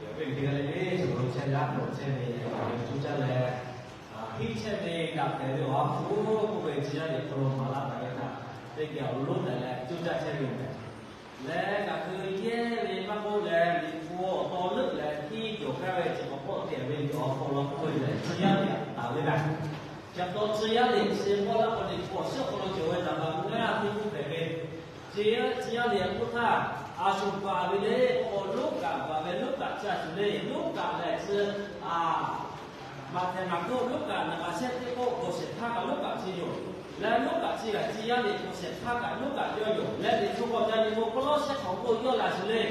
Awˬ viˉ teˇ g'aˇ le le, chaw lo chehˇ yaˇ k'awꞈ chehˇ ve, awˬ ve cuˇ caˇ leh, hiˆ chehˇ ve daꞈ kehˬ ve awˬ ha hpu k'oˆ ve tcuh yaˇ liꞈ hk'aw lo maˍ laˇ taˍ ve htaꞈ teˇ geh awˬ lonˉ tehꞈ leh cuˇ caˇ chehˇ ve yoˬ meh. Leh ngaˬ hui yehˇ ve maˇ k'oˆ leh, Liꞈ hpu awˬ taw leuˆ leh hiˆ cawˬ gaˇ ve chi k'awꞈ k'awˆ tehꞈ ve awˬ hk'aw lo k'oˆ ve lehˬ, tcuh yaˇ liꞈ taˍ ve meh. Chi pa taw tcuh yaˇ liꞈ chi k'awꞈ laˇ k'o, Liꞈ hpu awˬ shiˉ awˬ hk'aw lo cawˬ ve naˍ baˬ ngaˇ teˇ k'oˆ hpehꞈ ve, tcuh yaˇ liꞈ k'oˆ htaˇ, a shu baˬ ve le k'o, loˉ kaꞈ baˬ ve loˉ kaꞈ chi a shuˍ le, loˉ kaꞈ lehˬ chi a Maꞈhtehˍ, Maˍkuˆ, Luˉkaꞈ, naˍ baˬ shehˆ teˇ k'oˆ, k'awꞈ shehˍ hpaˇ kaꞈ Luˉkaꞈ chi yoˬ. Leh Luˉkaꞈ chi kaꞈ tcuh yaˇ liꞈ k'awꞈ shehˍ hpaˇ kaꞈ Luˉkaꞈ yawˇ yoˬ. Leh Liꞈ hpu k'awꞈ ca nyi k'o, Kawˇlawˇsehˇ hk'awꞈ k'oˆ yawˇ lehˬ a shuˍ le,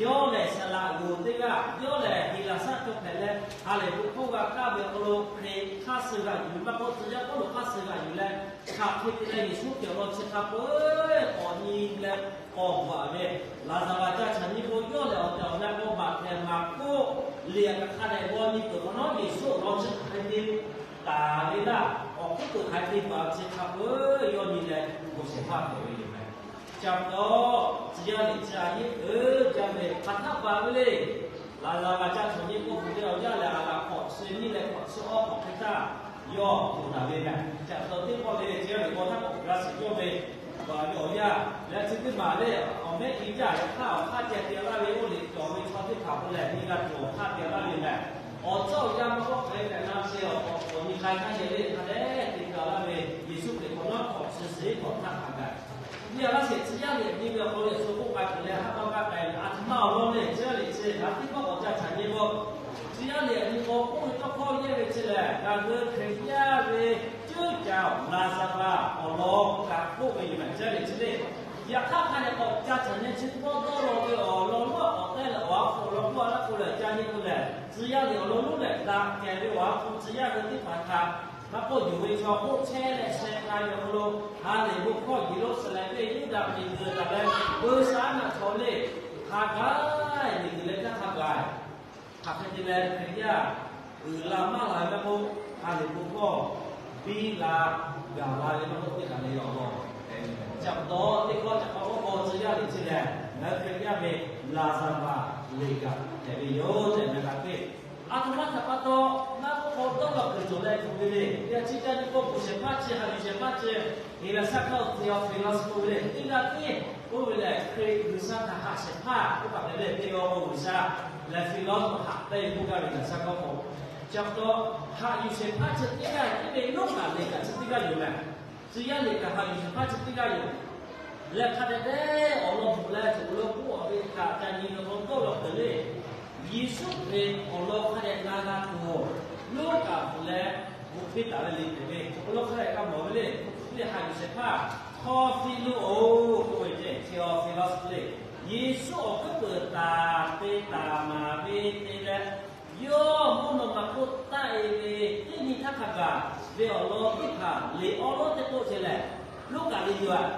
yawˇ lehˬ saˍ laꞈ g'oˍ teˇ g'aˇ, yawˇ lehˬ Heˍlaˍsaˆ chaw hpehꞈ leh, ha lehˬ bon hkawˇ g'a kaˇ ve awˬ hk'aw lo Hkriꞈ hk'aˇ suh g'aꞈ yuˬ, maˇ k'oˆ tcuh yaˇ Pawˇluꞈ hk'aˇ suh g'aꞈ yuˬ leh, hk'aˬ hk'e te leh Yeˍsuˆ Hkriꞈ awˬ lawn chi hk'a peu-eˬ k'awꞈ nyi leh k'awꞈ bvuhꞈ ve, Laˍzaˍvaˍ ca chaꞈ nyi k'o, yawˇ lehˬ awˬ tehˬ awˬ na k'o, Maꞈhtehˍ, Maˍkuˆ, Liꞈ kaꞈ hk'a dehꞈ g'aw nyi peuˬ hk'awꞈ nawˉ, Yeˍsuˆ awˬ lawn chi hk'e te taˍ ve laˇ, awˬ hk'oˆ peuˬ hk'aˬ hk'e te baˬ ve chi hk'a peu-eˬ yawˇ nyi leh g'awˬ shehˍ hpaˇ hpehꞈ ve yoˬ meh. Chi pa taw, tcuh yaˇ liꞈ chi a yeˇ uiˍ jaˇ ve hk'aˬ htaˆ baˬ ve le. Laˍzaˍvaˍ ca chaꞈ nyi k'o, hk'oꞈ ve awˬ yaˇ lehˬ, a laꞈ hk'awꞈ suh nyiˇ leh hk'awꞈ suh awˇ hk'awꞈ hk'e htaˇ yawˇ hto taˍ ve meh. Chi pa taw teˇ pawˆ le, tcuh yaˇ liꞈ g'aw htaˇ k'awꞈ g'a shiˍ cawˇ ve, awˬ yaˇ lehˬ chi teˇ maˬ le, awˬ mehˆ i jaˇ leh hk'aˇ awˬ hk'aˇ ceh te laˇ ve, oˇ liꞈ cawˬ ve chaw teˇ hpaˍ k'o lehˬ, nyi g'a tuˬ awˬ hk'aˇ te laˇ ve meh. Awˬ cawˇ awˬ yaˇ maˇ k'awꞈ hk'e leh na sheh awˬ hk'awꞈ k'awꞈ nyi k'ai htaˇ yehˬ le hk'a dehꞈ te g'a laˇ ve, Yeˍsuˆ Hkriꞈ hk'awꞈ nawˉ hk'awꞈ suh suh hk'awꞈ htaˇ hk'a gaˬ nyi a laˇ sheˍ. Tcuh yaˇ liꞈ nyi ve awˬ hk'aw lo Yeˍsuˆ k'oˆ k'ai tuˬ leh, ha pa g'a k'ai ve a htoꞈ ma awˬ lawn le, tcuh yaˇ liꞈ chi hk'aˬ teˇ pawˆ k'awꞈ ca chaꞈ nyi k'o, tcuh yaˇ liꞈ nyi k'o, oˇ ve tawˇ hkawˇ yehˇ ve chi lehˬ, ngaˬ hui Hkriꞈ yaˇ ve ceuˇ caˬ Laˍzaˍvaˍ awˬ lawn kaꞈ k'oˆ ve yoˬ meh, tcuh yaˇ liꞈ chi le. Yaꞈ hk'aˇ hk'a dehꞈ k'awꞈ ca chaꞈ nyi chi tawˇ dawˇ law ve awˬ lawn maˇ k'awꞈ tehˉ leh awˬ ha hpu awˬ lawn k'oˆ a laˇ k'o lehˬ, ca nyi k'o lehˬ, tcuh yaˇ liꞈ awˬ lawn lonˉ lehˬ, daꞈ kehˬ ve awˬ ha hpu tcuh yaˇ ve teˇ hpaˍ htaꞈ maˇ k'oˆ, yonˍ ve chaw k'oˆ chehˇ leh sheh k'ai ve awˬ hk'aw lo, ha lehˬ bon hkawˇ Yeˍruˆsaˍlehnˍ ve Yuˇdaꞈ miˬguiˬ taˍ leh, Beˇsaˍaˉnaˆ chaw le, hk'a gaˬ miˬguiˬ leh htaˇ hk'a gaˬ, hk'aˬ hk'e te leh Hkriꞈ yaˇ uiˍ la maˇ la ve maˇ k'oˆ, ha lehˬ bon hkawˇ biˇ la gaˬ la ve maˇ k'oˆ, teˇ kaˬ le awˬ lawn. Chi pa taw teˇ hkawˇ ca k'awꞈ k'oˆ k'o, tcuh yaˇ liꞈ chi lehˬ, ngaˬ hui Hkriꞈ yaˇ ve Laˍzaˍvaˍ liꞈ kaꞈ hpehꞈ ve yoˬ tehꞈ ngaˬ hui g'a piˇ. A htoꞈ ma htaꞈ pa taw, maˇ k'oˆ k'o dawˇ law kuiˬ cawˬ leh tuˬ ve le. Yaꞈ chi ca nyi k'o, k'oˍ shehˍ hpaˇ chi, ha yuˬ shehˍ hpaˇ chi, Heˍlaˍsaˆ hkawˇ Theophilus k'oˆ ve le, teˇ g'aˇ tiˉ k'oˆ ve lehˬ, Hkriꞈ G'uiˬsha htaꞈ haꞈ shehˍ hpaˇ k'oˆ kaꞈ hpehꞈ ve, teˇ g'aˇ k'o G'uiˬsha lehˬ, Theophilus haꞈ pehnˇ ve k'oˆ gaˇ ve G'uiˬsha hkawˇ k'o, chi pa taw haꞈ yuˬ shehˍ hpaˇ chi teˇ g'aˇ tiˉ ve, Luˉkaꞈ liꞈ kaꞈ chi teˇ g'aˇ yoˬ meh. Tcuh yaˇ liꞈ kaꞈ haꞈ yuˬ shehˍ hpaˇ chi teˇ g'aˇ yoˬ. Leh hk'a dehꞈ dehꞈ awˬ lawn bvuhꞈ leh, cawˬ lo k'oˆ awˬ ve kaꞈ ca nyi ve k'o, dawˇ law kuiˬ le. Yeˍsuˆ ve awˬ lawn hk'a dehꞈ na g'a tuˬ, Luˉkaꞈ bvuhꞈ leh bvuhꞈ piˇ taˍ ve liꞈ hpehꞈ ve, cawˬ lo hk'a dehꞈ g'a mawˬ ve le. Hk'e te leh haꞈ yuˬ shehˍ hpaˇ Theophilus-oˬ k'oˆ ve ceh, Theophilus le. Yeˍsuˆ awˬ hkuiˉ peuˬ taˍ te taˍ maˍ ve te leh, yawˇ mvuhˇ naw ma hk'oˆ taˆ-e ve teˇ nyi htaˇ hk'a gaˬ ve awˬ lawn teˇ hpaˍ liꞈ awˉ lawˉ teˇ k'oˆ ceh lehˬ, Luˉkaꞈ liꞈ yoˬ.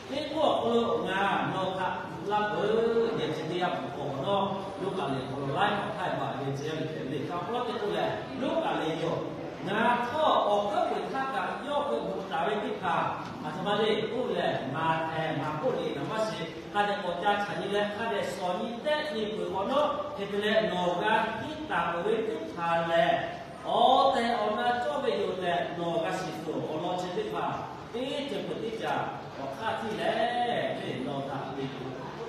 Teˇ k'oˆ awˬ hk'aw lo ngaˬ nawˬ htaꞈ bvuhꞈ laˇ peuˬ tehꞈ chi teˇ yanˇ bvuhꞈ k'o, nawˬ Luˉkaꞈ liꞈ awˬ hk'aw lo laiˉ k'awꞈ htaˇ baˬ ve ceh ve tehꞈ le. Awˬ hk'aw lo teˇ k'oˆ lehˬ, Luˉkaꞈ liꞈ yoˬ. Ngaˬ htawˇ awˬ hkuiˉ peuˬ htaˇ kaꞈ yawˇ hk'e bvuhꞈ taˍ ve teˇ hpaˍ, a htoꞈ ma le k'oˆ lehˬ, Maꞈhtehˍ, Maˍkuˆ liꞈ kaꞈ maˇ shiˍ, hk'a dehꞈ k'awꞈ ca chaꞈ nyi leh hk'a dehꞈ shawˍ nyi tehˆ nyi peuˬ k'awꞈ nawˉ, hk'e te leh nawˬ g'a hiˉ taˍ peuˬ ve teˇ hpaˍ lehˬ, awˬ tehˬ awˬ na cawˇ ve yoˬ tehꞈ nawˬ g'a shiˍ tuˬ awˬ lawn chi teˇ hpaˍ, teˇ ceuˬ peuˬ teˇ caꞈ awˬ hk'aˇ tiˉ lehˬ, nawˬ htaꞈ liꞈ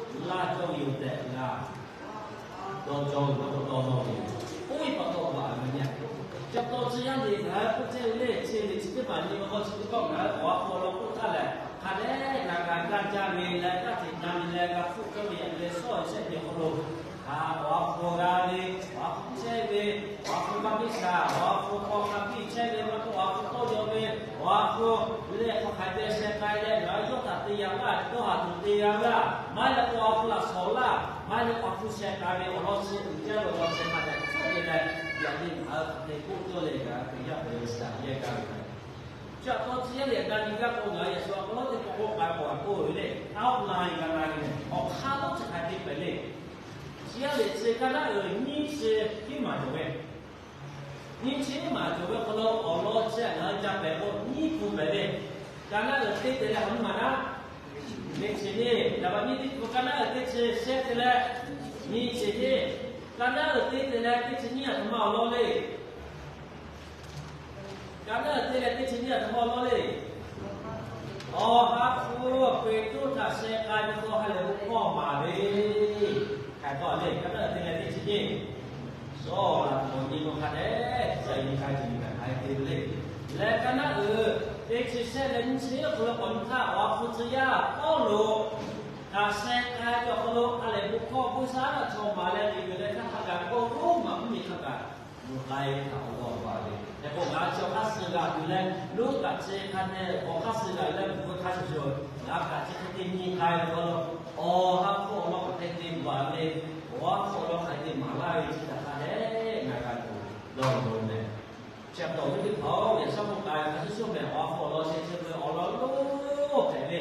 bvuhꞈ laˇ cawˇ ve yoˬ tehꞈ g'a dawˇ cawˇ ve maˇ k'oˆ, dawˇ law ve yoˬ. Oˇ ve pa taw baˬ ve nyi. Chi pa taw tcuh yaˇ liꞈ ngaˬ hui k'oˆ chehˇ ve le, chi liꞈ chi teˇ hpaˍ nyi ve k'o, chi teˇ hpaˍ ngaˬ hui awˬ ha hpu awˬ lawn k'oˆ htaˇ lehˬ, hk'a dehꞈ ngaˬ g'a gaˇ jaˇ ve leh, g'aˇ hteꞈ na ve leh, g'a hpfuhˆ cawˇ ve yaꞈ nyi leh shawˉ awˬ shehˆ ve awˬ hk'aw lo, awˬ ha hpu g'a ve, awˬ ha hpu chehˇ ve, awˬ ha hpu maˇ piˇ shaˍ, awˬ ha hpu k'aw hk'a biˇ chehˇ ve maˇ k'oˆ, awˬ ha hpu tawˇ yaw ve, awˬ ha hpu lehˬ hk'aˬ hk'e te sheh k'ai leh, ngaˬ hui yawˇ htaꞈ te yaꞈ laˇ, dawˇ haˍ tuˬ te g'a laˇ, maˇ heˆ k'o awˬ ha hpu laꞈ shawˍ laˇ, maˇ heˆ k'o awˬ ha hpu sheh k'ai ve awˬ lawn chi uiˍ jaˇ ve awˬ lawn chi hk'a dehꞈ hpfuhˆ ve leh, yaꞈ nyi ngaˬ hui hk'aˬ hk'e k'oˆ cawˇ leh ngaˬ hui Hkriꞈ yaˇ hpehꞈ ve chi htaꞈ yehˇ gaˇ ve. Chi pa taw tcuh yaˇ liꞈ g'a nyi gaˇ k'o, ngaˬ hui yaꞈ shu awˬ hk'aw lo teˇ pawˆ k'awꞈ k'ai k'awꞈ k'oˆ ve le, outline g'a na ve, awˬ hk'aˇ lonˉ chi hk'aˬ hk'e hpehꞈ le. Tcuh yaˇ liꞈ chi ka naˉ uiˍ nyiˇ chi hiˉ maˬ cawˬ ve, nyiˇ chi hiˉ maˬ cawˬ ve hk'aw lo awˬ lawn chi ngaˬ hui ca hpehꞈ k'o nyiˇ hpu hpehꞈ ve, ka naˉ uiˍ teˇ te leh awˬ nyiˇ maˬ naˉ, nyiˇ chi hiˉ, yaꞈ pa nyiˇ teˇ hpu ka naˉ uiˍ teˇ chi shehˆ te leh nyiˇ chi hiˉ, Ka naˉ uiˍ te te leh teˇ chi nyiˇ aˬ htoꞈ ma awˬ lawn le. Ka naˉ uiˍ te leh teˇ chi nyiˇ aˬ htoꞈ ma awˬ lawn le. Awˬ ha hpu Peˍtruˆ htaꞈ sheh k'ai ve k'o, ha lehˬ bon hkawˇ maˍ ve. Hk'aˬ hk'e k'o le, ka naˉ uiˍ te leh teˇ chi nyiˇ, shawˉ laꞈ hk'aw nyi ma hk'a dehꞈ ca nyi k'ai tuˬ kaꞈ hk'aˬ hk'e te ve le. Leh ka naˉ uiˍ teˇ chi shehˆ leh nyiˇ chi awˬ hk'aw lo k'awꞈ nyi htaˇ, awˬ ha hpu tcuh yaˇ Pawˇluꞈ htaꞈ sheh k'ai ve awˬ hk'aw lo ha lehˬ bon hkawˇ buiˇ shaˉ chaw maˍ leh miˬ guiˬ leh htaˇ hk'a gaˬ ve k'o, Roˉmaꞈ mvuhˇmiˬ hk'a gaˬ luˬ k'ai ve htaꞈ awˬ lawn baˬ ve. Hk'e k'o ngaˬ chi awˬ hk'aˇ suh g'a tuˬ leh, loˉ kaꞈ chi hk'a dehꞈ awˬ hk'aˇ suh g'a leh, mvuhˇ hk'aˇ suh shuˍ, ngaˬ kaꞈ chi hk'e te nyi k'ai ve k'o, awˬ ha hpu awˬ lawn hk'aˬ hk'e te baˬ ve, awˬ ha hpu awˬ lawn hk'aˬ hk'e te maˍ laˇ ve chi htaꞈ hk'a dehꞈ ngaˬ g'a tuˬ dawˇ law ve meh. Chi pa taw awˬ viˉ teˇ hpaˍ-oˬ, yaꞈ shawˉ k'oˆ k'ai ve hk'a shuˍ shuˍ meh, awˬ ha hpu awˬ lawn chi chi ve awˬ lawn lonˉ hpehꞈ ve,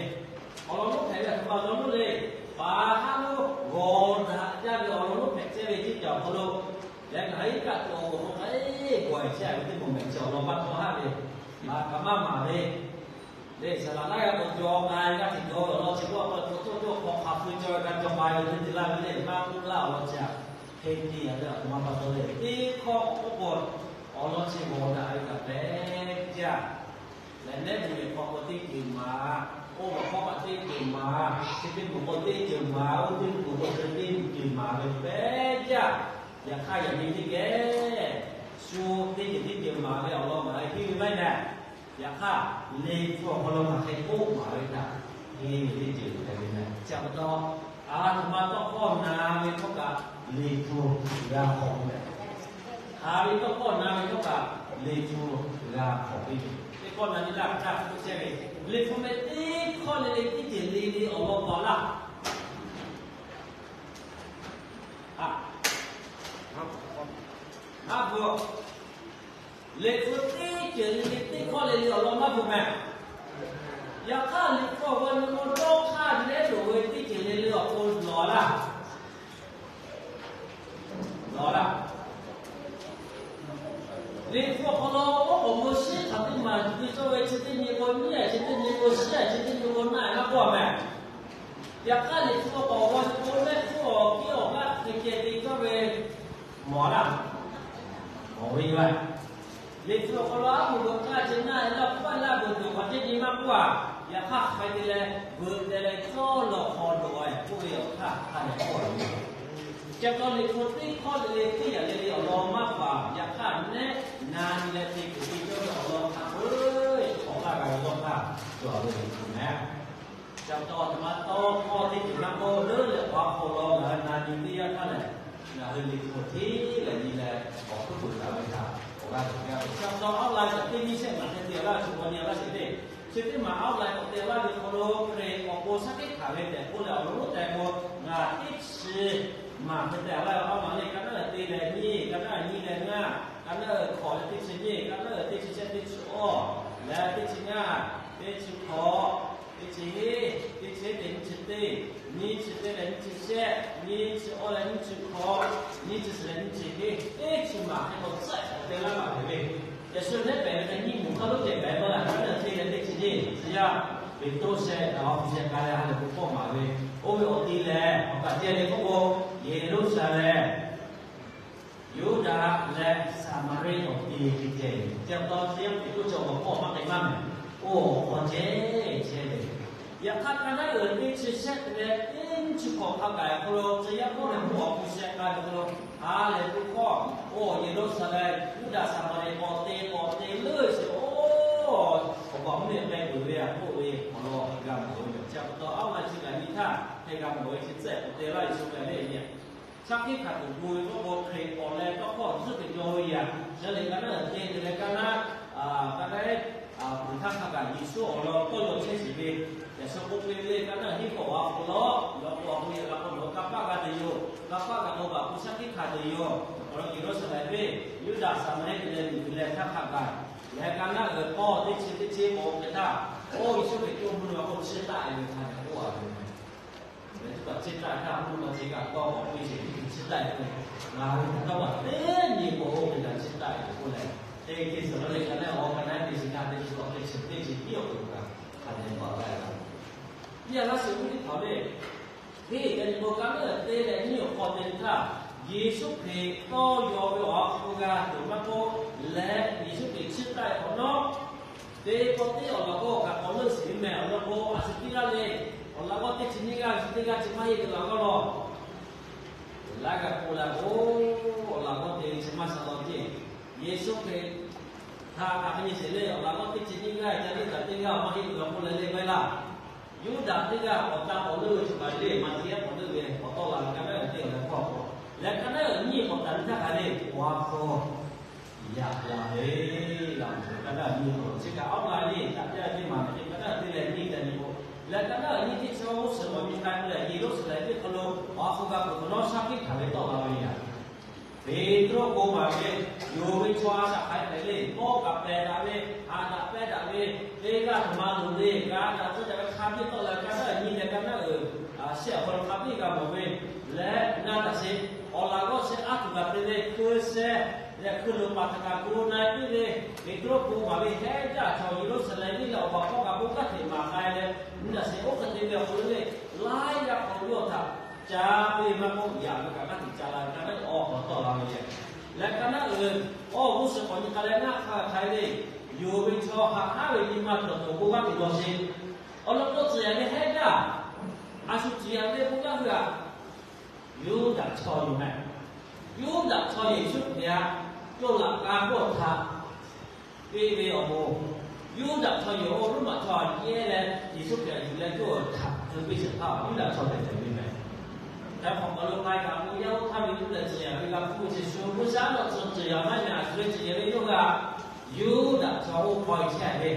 awˬ lawn lonˉ hpehꞈ ve htaꞈ pa awˬ lawn lonˉ le, paˍ haˉ lo g'awˬ daꞈ jaˇ ve awˬ lawn lonˉ hpehꞈ chehˇ ve teˇ ceuˬ awˬ hk'aw lo, leh ngaˬ iˉ kaˆ tuˬ awˬ moˍ k'o k'ai gawˬ-e chehˇ ve teˇ moˍ mehˍ chi awˬ lawn maˇ tawˆ haˆ ve, maˇ kaꞈ maˇ maˍ ve, leh saˍ laꞈ laˇ g'a k'awꞈ jaw k'ai g'aˇ hteꞈ jaw ve awˬ lawn chi k'oˆ k'o, cawˬ cawˬ cawˬ hk'aw hk'aˬ hk'e cawˬ ve g'a jaw k'ai ve teˇ te laˇ ve le, maˇ k'oˆ laˇ awˬ lawn chi htaꞈ hk'e te a ve awˬ htoꞈ ma pa taw le, teˇ hkawˇ k'oˆ k'o, awˬ lawn chi g'awˬ daꞈ ve kaꞈ pehˇ jaˇ. Leh nehˉ ve hk'aw k'o teˇ ceuˬ maˍ, oˇ ve hk'aw kaꞈ teˇ ceuˬ maˍ, chi teˇ moˍ k'o teˇ ceuˬ maˍ, oˇ teˇ moˍ k'o chi teˇ ceuˬ maˍ ve pehˇ jaˇ. Yaꞈ hk'aˇ yaꞈ nyi teˇ geh shu teˇ ceuˬ teˇ ceuˬ maˍ ve awˬ lawn maˍ leh henˇ ve maˇ heˆ meh. Yaꞈ hk'aˇ, Liꞈ hpu awˬ hk'aw lo hk'aˬ hk'e k'oˆ maˍ ve htaꞈ henˇ ve teˇ ceuˬ hpehꞈ ve meh. Chi pa taw, a htoꞈ ma tawˇ hkawˇ na ve htawˇ kaꞈ Liꞈ hpu g'a hk'awꞈ ve meh. Haꞈ ve tawˇ hkawˇ na ve htawˇ kaꞈ Liꞈ hpu g'a hk'awꞈ ve meh. Teˇ hkawˇ na nyi laˇ htaˇ k'oˆ chehˇ ve, Liꞈ hpu ve teˇ hkawˇ le le teˇ ceuˬ le le awˬ lawn paˍ laˇ. Maˇ bvuhꞈ. Liꞈ hpu teˇ ceuˬ le le teˇ hkawˇ le le awˬ lawn maˇ bvuhꞈ meh. Yaꞈ hk'aˇ Liꞈ hpu awˬ g'aw nyi k'o, dawˇ hk'aˇ lehˉ loˍ ve teˇ ceuˬ le le awˬ pon lawˬ laˇ. Lawˬ laˇ. Liꞈ hpu awˬ hk'aw lo oˉ k'oˍ mvuh shiˉ hk'aˬ teˇ maˬ te cawˇ ve chi teˇ nyi k'o nyiˉ, chi teˇ nyi k'o shiˉ, chi teˇ nyi k'o naˆ maˇ k'oˆ meh. Yaꞈ hk'aˇ Liꞈ hpu awˬ k'awꞈ g'aw nyi k'o, mehˆ hpfuhˇ awˬ kiˇ awˬ g'aˇ hk'e ceh te cawˇ ve mawˬ laˇ. Mawˬ ve yoˬ. Liꞈ hpu awˬ hk'aw lo aˉ poꞈ g'uiˬ hk'aˇ ceh naˆ e laˇ hpawˇ laˇ g'uiˬ tuˬ hk'aˬ hk'e nyi maˇ k'oˆ a. Yaꞈ hk'aˇ hk'aˬ hk'e te leh g'uiˬ teh leh cawˇ lawˬ hk'aw dawˬ e k'oˆ ve awˬ hk'aˇ hk'a dehꞈ k'oˆ a ve. Chi pa taw Liꞈ hpu teˇ hkawˇ le le teˇ yaꞈ le le awˬ lawn maˇ bvuhꞈ. Yaꞈ hk'aˇ nehˉ na nyi leh te kuˬ te cawˇ ve awˬ lawn hk'a peu-eˬ k'awꞈ laˇ g'a ve dawˇ hk'aˇ cawˬ ve yoˬ meh. Chi pa taw a htoꞈ ma tawˇ hkawˇ teˇ ceuˬ maˇ k'oˆ, leuˉ leh awˬ ha hpu awˬ lawn ngaˬ hui na nyi teˇ yanˇ htaˇ lehˬ, ngaˬ hui Liꞈ hpu hteˇ lehˬ nyi leh awˬ hkuiˉ puiˍ taˍ ve htaꞈ awˬ g'aˇ tuˬ gaˇ ve. Chi pa taw outline kaꞈ teˇ nyiˇ shehˆ maˬ hk'e te laˇ ve, shu g'aw nyi laˇ sheˍ le. Chi teˇ maˬ outline k'awꞈ te laˇ ve hk'aw lo Hkriꞈ awˬ pon shaˉ hkiˆ hkanˍ ve tehꞈ k'oˆ leh awˬ lawn lonˉ tehꞈ k'o, ngaˬ teˇ chi maˬ hk'e te laˇ ve, outline le, ka naˉ te leh nyiˇ, ka naˉ nyi leh ngaˇ, ka naˉ hk'awꞈ leh teˇ chi nyiˇ, ka naˉ teˇ chi shehˆ, teˇ chi awˇ leh teˇ chi ngaˇ, teˇ chi hk'awꞈ, teˇ chi hiˉ, teˇ chi hiˉ leh nyiˇ chi teˇ, nyiˇ chi teˇ leh nyiˇ chi shehˆ, nyiˇ chi awˇ leh nyiˇ chi hk'awꞈ, nyiˇ chi suhˍ leh nyiˇ chi hiˉ, teˇ chi maˬ hk'e k'awꞈ tcuhˉ te laˇ maˬ hpehꞈ ve. Yaꞈ shu nehˉ pehˍ ve leh nyiˇ moˍ hk'a lonˉ ceh pehˍ ve la, ka naˉ te leh teˇ chi nyiˇ, chi yaˇ Peˍtruˆ sheh, awˬ ha hpu sheh k'ai leh ha lehˬ bon hkawˇ maˍ ve, oˇ ve awˬ ti lehˬ awˬ kaꞈ ceh le k'oˆ k'o, Yeˍruˆsaˍlehnˍ, Yuˇdaꞈ leh Saˍmaˍriˆ awˬ ti hk'e ceh ve. Chi pa taw chi yaˇ Peˍtruˆ chi awˬ hk'aw maˇ k'ai maˇ meh, oˇ awˬ hk'aw ceh chehˇ ve. Yaꞈ hk'aˇ ka naˉ uiˍ teˇ chi shehˆ leh teˇ nyiˇ chi hk'awꞈ hk'a gaˬ hk'aw lo, chi yaˇ hpawˇ lehˬ mvuhˇ awˬ hpu sheh k'ai ve hk'aw lo, ha lehˬ bon hkawˇ, oˇ Yeˍruˆsaˍlehnˍ, Yuˇdaꞈ, Saˍmaˍriˆ k'awꞈ te k'awꞈ te leuˉ sheˍ, oˇ awˬ baˬ mvuhˇ miˬ k'ai peuˬ ve a k'oˆ ve awˬ lawn g'a mawˬ ve yoˬ. Chi pa taw aˉ ma chi kaꞈ nyi htaˇ hk'e g'a mawˬ ve chi tcuhˉ k'awꞈ te laˇ ve shu k'ai leh nyi shaˉ hkiˆ hkanˍ tuˬ gu ve k'oˆ k'o, Hkriꞈ k'awꞈ leh tawˇ hkawˇ zuhˆ teꞈ jaw ve yaꞈ, yaˇ lehˬ ka naˉ te te leh ka naˉ, ka naˉ, peuˬ htaˇ hk'a gaˬ Yeˍsuˆ awˬ lawn tawˇ yaw chehˇ sheˍ ve, yaꞈ shu k'oˆ piˇ ve le, ka naˉ hiˉ k'awꞈ g'a k'o lawˉ, yaꞈ k'o a k'o yaꞈ g'a k'o nawˬ hui kanˇ paˆ g'a te yoˬ, kanˇ paˆ g'a k'o baˬ k'o shaˉ hkiˆ hkanˍ te yoˬ. Awˬ lawn Yeˍruˆsaˍlehnˍ ve, Yuˇdaꞈ, Saˍmaˍriˆ te leh miˬ guiˬ leh htaˇ hk'a gaˬ, leh ka naˉ uiˍ hpawˇ teˇ chi teˇ chi k'awꞈ hk'e htaˇ, oˇ Yeˍsuˆ Hkriꞈ toˇ mvuhˇ naw k'o chiˇ taˆ e ve hk'a gaˬ k'oˆ a ve. Leh chi kaꞈ chiˇ taˆ htaˇ mvuhˇ naw ma chi kaꞈ tawˇ k'awꞈ piˇ sheˍ, chiˇ taˆ e ve, ngaˬ hui htaꞈ taˇ baˬ teˇ nyi k'o oˇ ve kaꞈ chiˇ taˆ e k'oˆ leh, teˇ hk'e suhˍ la leh ka naˉ awˬ ka naˉ teˇ chi ngaˇ teˇ chi k'awꞈ teˇ chi teˇ chi tiˉ awˬ hk'aw lo kaꞈ hk'a dehꞈ baˬ la e la. Nyi a laˇ sheˍ mvuhˇ teˇ hpaˍ le, teˇ g'aˇ nyi k'o ka naˉ te leh nyiˇ awˬ hk'aw te htaˇ, Yeˍsuˆ Hkriꞈ tawˇ yaw ve awˬ ha hpu g'a tuˬ maˇ k'oˆ leh, Yeˍsuˆ Hkriꞈ chiˇ taˆ ve awˬ nawˉ, teˇ pawˆ teˇ awˬ laꞈ g'awˇ kaꞈ k'awꞈ leuˆ sheˍ ve mehˬ. Awˬ lawn k'o, a shu tiˉ g'aˇ le, awˬ laꞈ g'awˇ teˇ chi nyiˇ g'aˇ ve chi teˇ g'aˇ chi maˇ heˆ ve laꞈ g'awˇ law. Laiˉ g'aˇ k'oˆ la k'o, awˬ laꞈ g'awˇ te ve chi maˇ sha law ceˇ. Yeˍsuˆ Hkriꞈ htaꞈ kaꞈ hk'e nyi sheˍ le, awˬ laꞈ g'awˇ teˇ chi nyiˇ g'aˇ ca leuˆ kaꞈ teˇ g'aˇ maˇ heˆ ve laꞈ g'awˇ k'oˆ leh le maˇ heˆ laˇ. Yuˇdaꞈ teˇ g'aˇ awˬ ta k'awꞈ leuˆ ve chi kaꞈ le, Maˍtiˆ k'awꞈ leuˆ ve awˬ tawˆ la ve ka naˉ teˇ awˬ leh hkawˇ k'o, leh ka naˉ uiˍ nyiˇ k'awꞈ taˍ ve htaˇ hk'a le, awˬ ha hpu yaꞈ la ve, laꞈ ka naˉ uiˍ nyiˇ k'awꞈ chi kaꞈ awˉ la le, daꞈ jaˇ ve teˇ maˬ ve ka naˉ uiˍ teˇ leh nyiˇ teh nyi k'o, leh ka naˉ uiˍ nyiˇ teˇ chi g'uˇ suhˍ mawˬ nyi k'ai k'o leh, Yeˍruˆsaˍlehnˍ ve hk'aw lo awˬ ha hpu g'a peuˬ hk'awꞈ nawˉ shaˉ hkiˆ hkanˍ ve tawˆ la ve yaꞈ Peˍtruˆ k'o maˍ ve, yonˍ ve chaw a shaꞈ hk'aˬ hk'e hpehꞈ le, mawˇ kaꞈ pehˬ daꞈ ve, haꞈ daꞈ pehˇ daꞈ ve, teˇ g'aˇ htoꞈ ma loˍ le, g'a daꞈ tcuh daꞈ ve hk'a biˇ tawˆ la, ka naˉ uiˍ nyiˇ leh ka naˉ uiˍ shehˆ awˬ hk'aw lo hk'a biˇ g'a mawˬ ve, leh na taꞈ sheˍ. Awˬ laꞈ g'awˇ shehˆ aˉ tuˬ g'a te ve hkui sheh, leh hkui loˍ paˍ htaꞈ kaꞈ gu na piˇ ve, Peˍtruˆ k'o maˍ ve hehˉ jaˇ chaw Yeˍruˆsaˍlehnˍ venˇ leh awˬ baˬ hkawˇ kaꞈ bon kanˉ hteꞈ maˍ k'ai leh, na taꞈ sheˍ. Oˇ hk'e te ve awˬ hk'aw lo le, laiˉ g'aˇ hk'aw lo yawˇ htaꞈ ca piˇ maˇ k'oˆ, yaꞈ ve kaꞈ g'aˇ hteꞈ ca la ve ka naˉ uiˍ awˬ hk'aw lo tawˆ la ve le. Leh ka naˉ uiˍ awˬ g'uˇ suhˍ k'awꞈ nyi k'ai leh ngaˇ hk'a hk'ai ve, yonˍ ve chaw haꞈ haˉ ve nyi ma cawˬ tuˬ bon g'aˇ hteꞈ lawˬ sheˍ. Awˬ lawn k'o, tcuhˍ yaꞈ ve hehˉ jaˇ, a shu tcuhˍ yaꞈ ve bon g'aˇ hui aꞈ, Yuˇdaꞈ chaw yoˬ mehˬ. Yuˇdaꞈ chaw Yeˍsuˆ Hkriꞈ htaꞈ cawˇ laꞈ k'a hk'oˆ htaꞈ piˇ ve awˬ moˍ, Yuˇdaꞈ chaw yoˬ. Oˇ Roˉmaꞈ chaw htaꞈ yehˇ leh Yeˍsuˆ Hkriꞈ yuˬ leh yawˇ htaꞈ hk'e piˇ shehˍ hpaˇ Yuˇdaꞈ chaw hpehꞈ ve mehˬ. Hk'e hk'awꞈ k'awꞈ lo k'ai kaꞈ k'o, yaˇ oˇ htaˇ ve k'oˆ leh tcuhˍ yaꞈ ve g'a hpuˇ ve chi shu g'uˇ shaˉ nawˬ tcuhˍ yaꞈ maˇ yaꞈ shu ve tcuhˍ yaꞈ ve yawˇ g'a Yuˇdaꞈ chaw oˇ hpaw e chehˇ ve,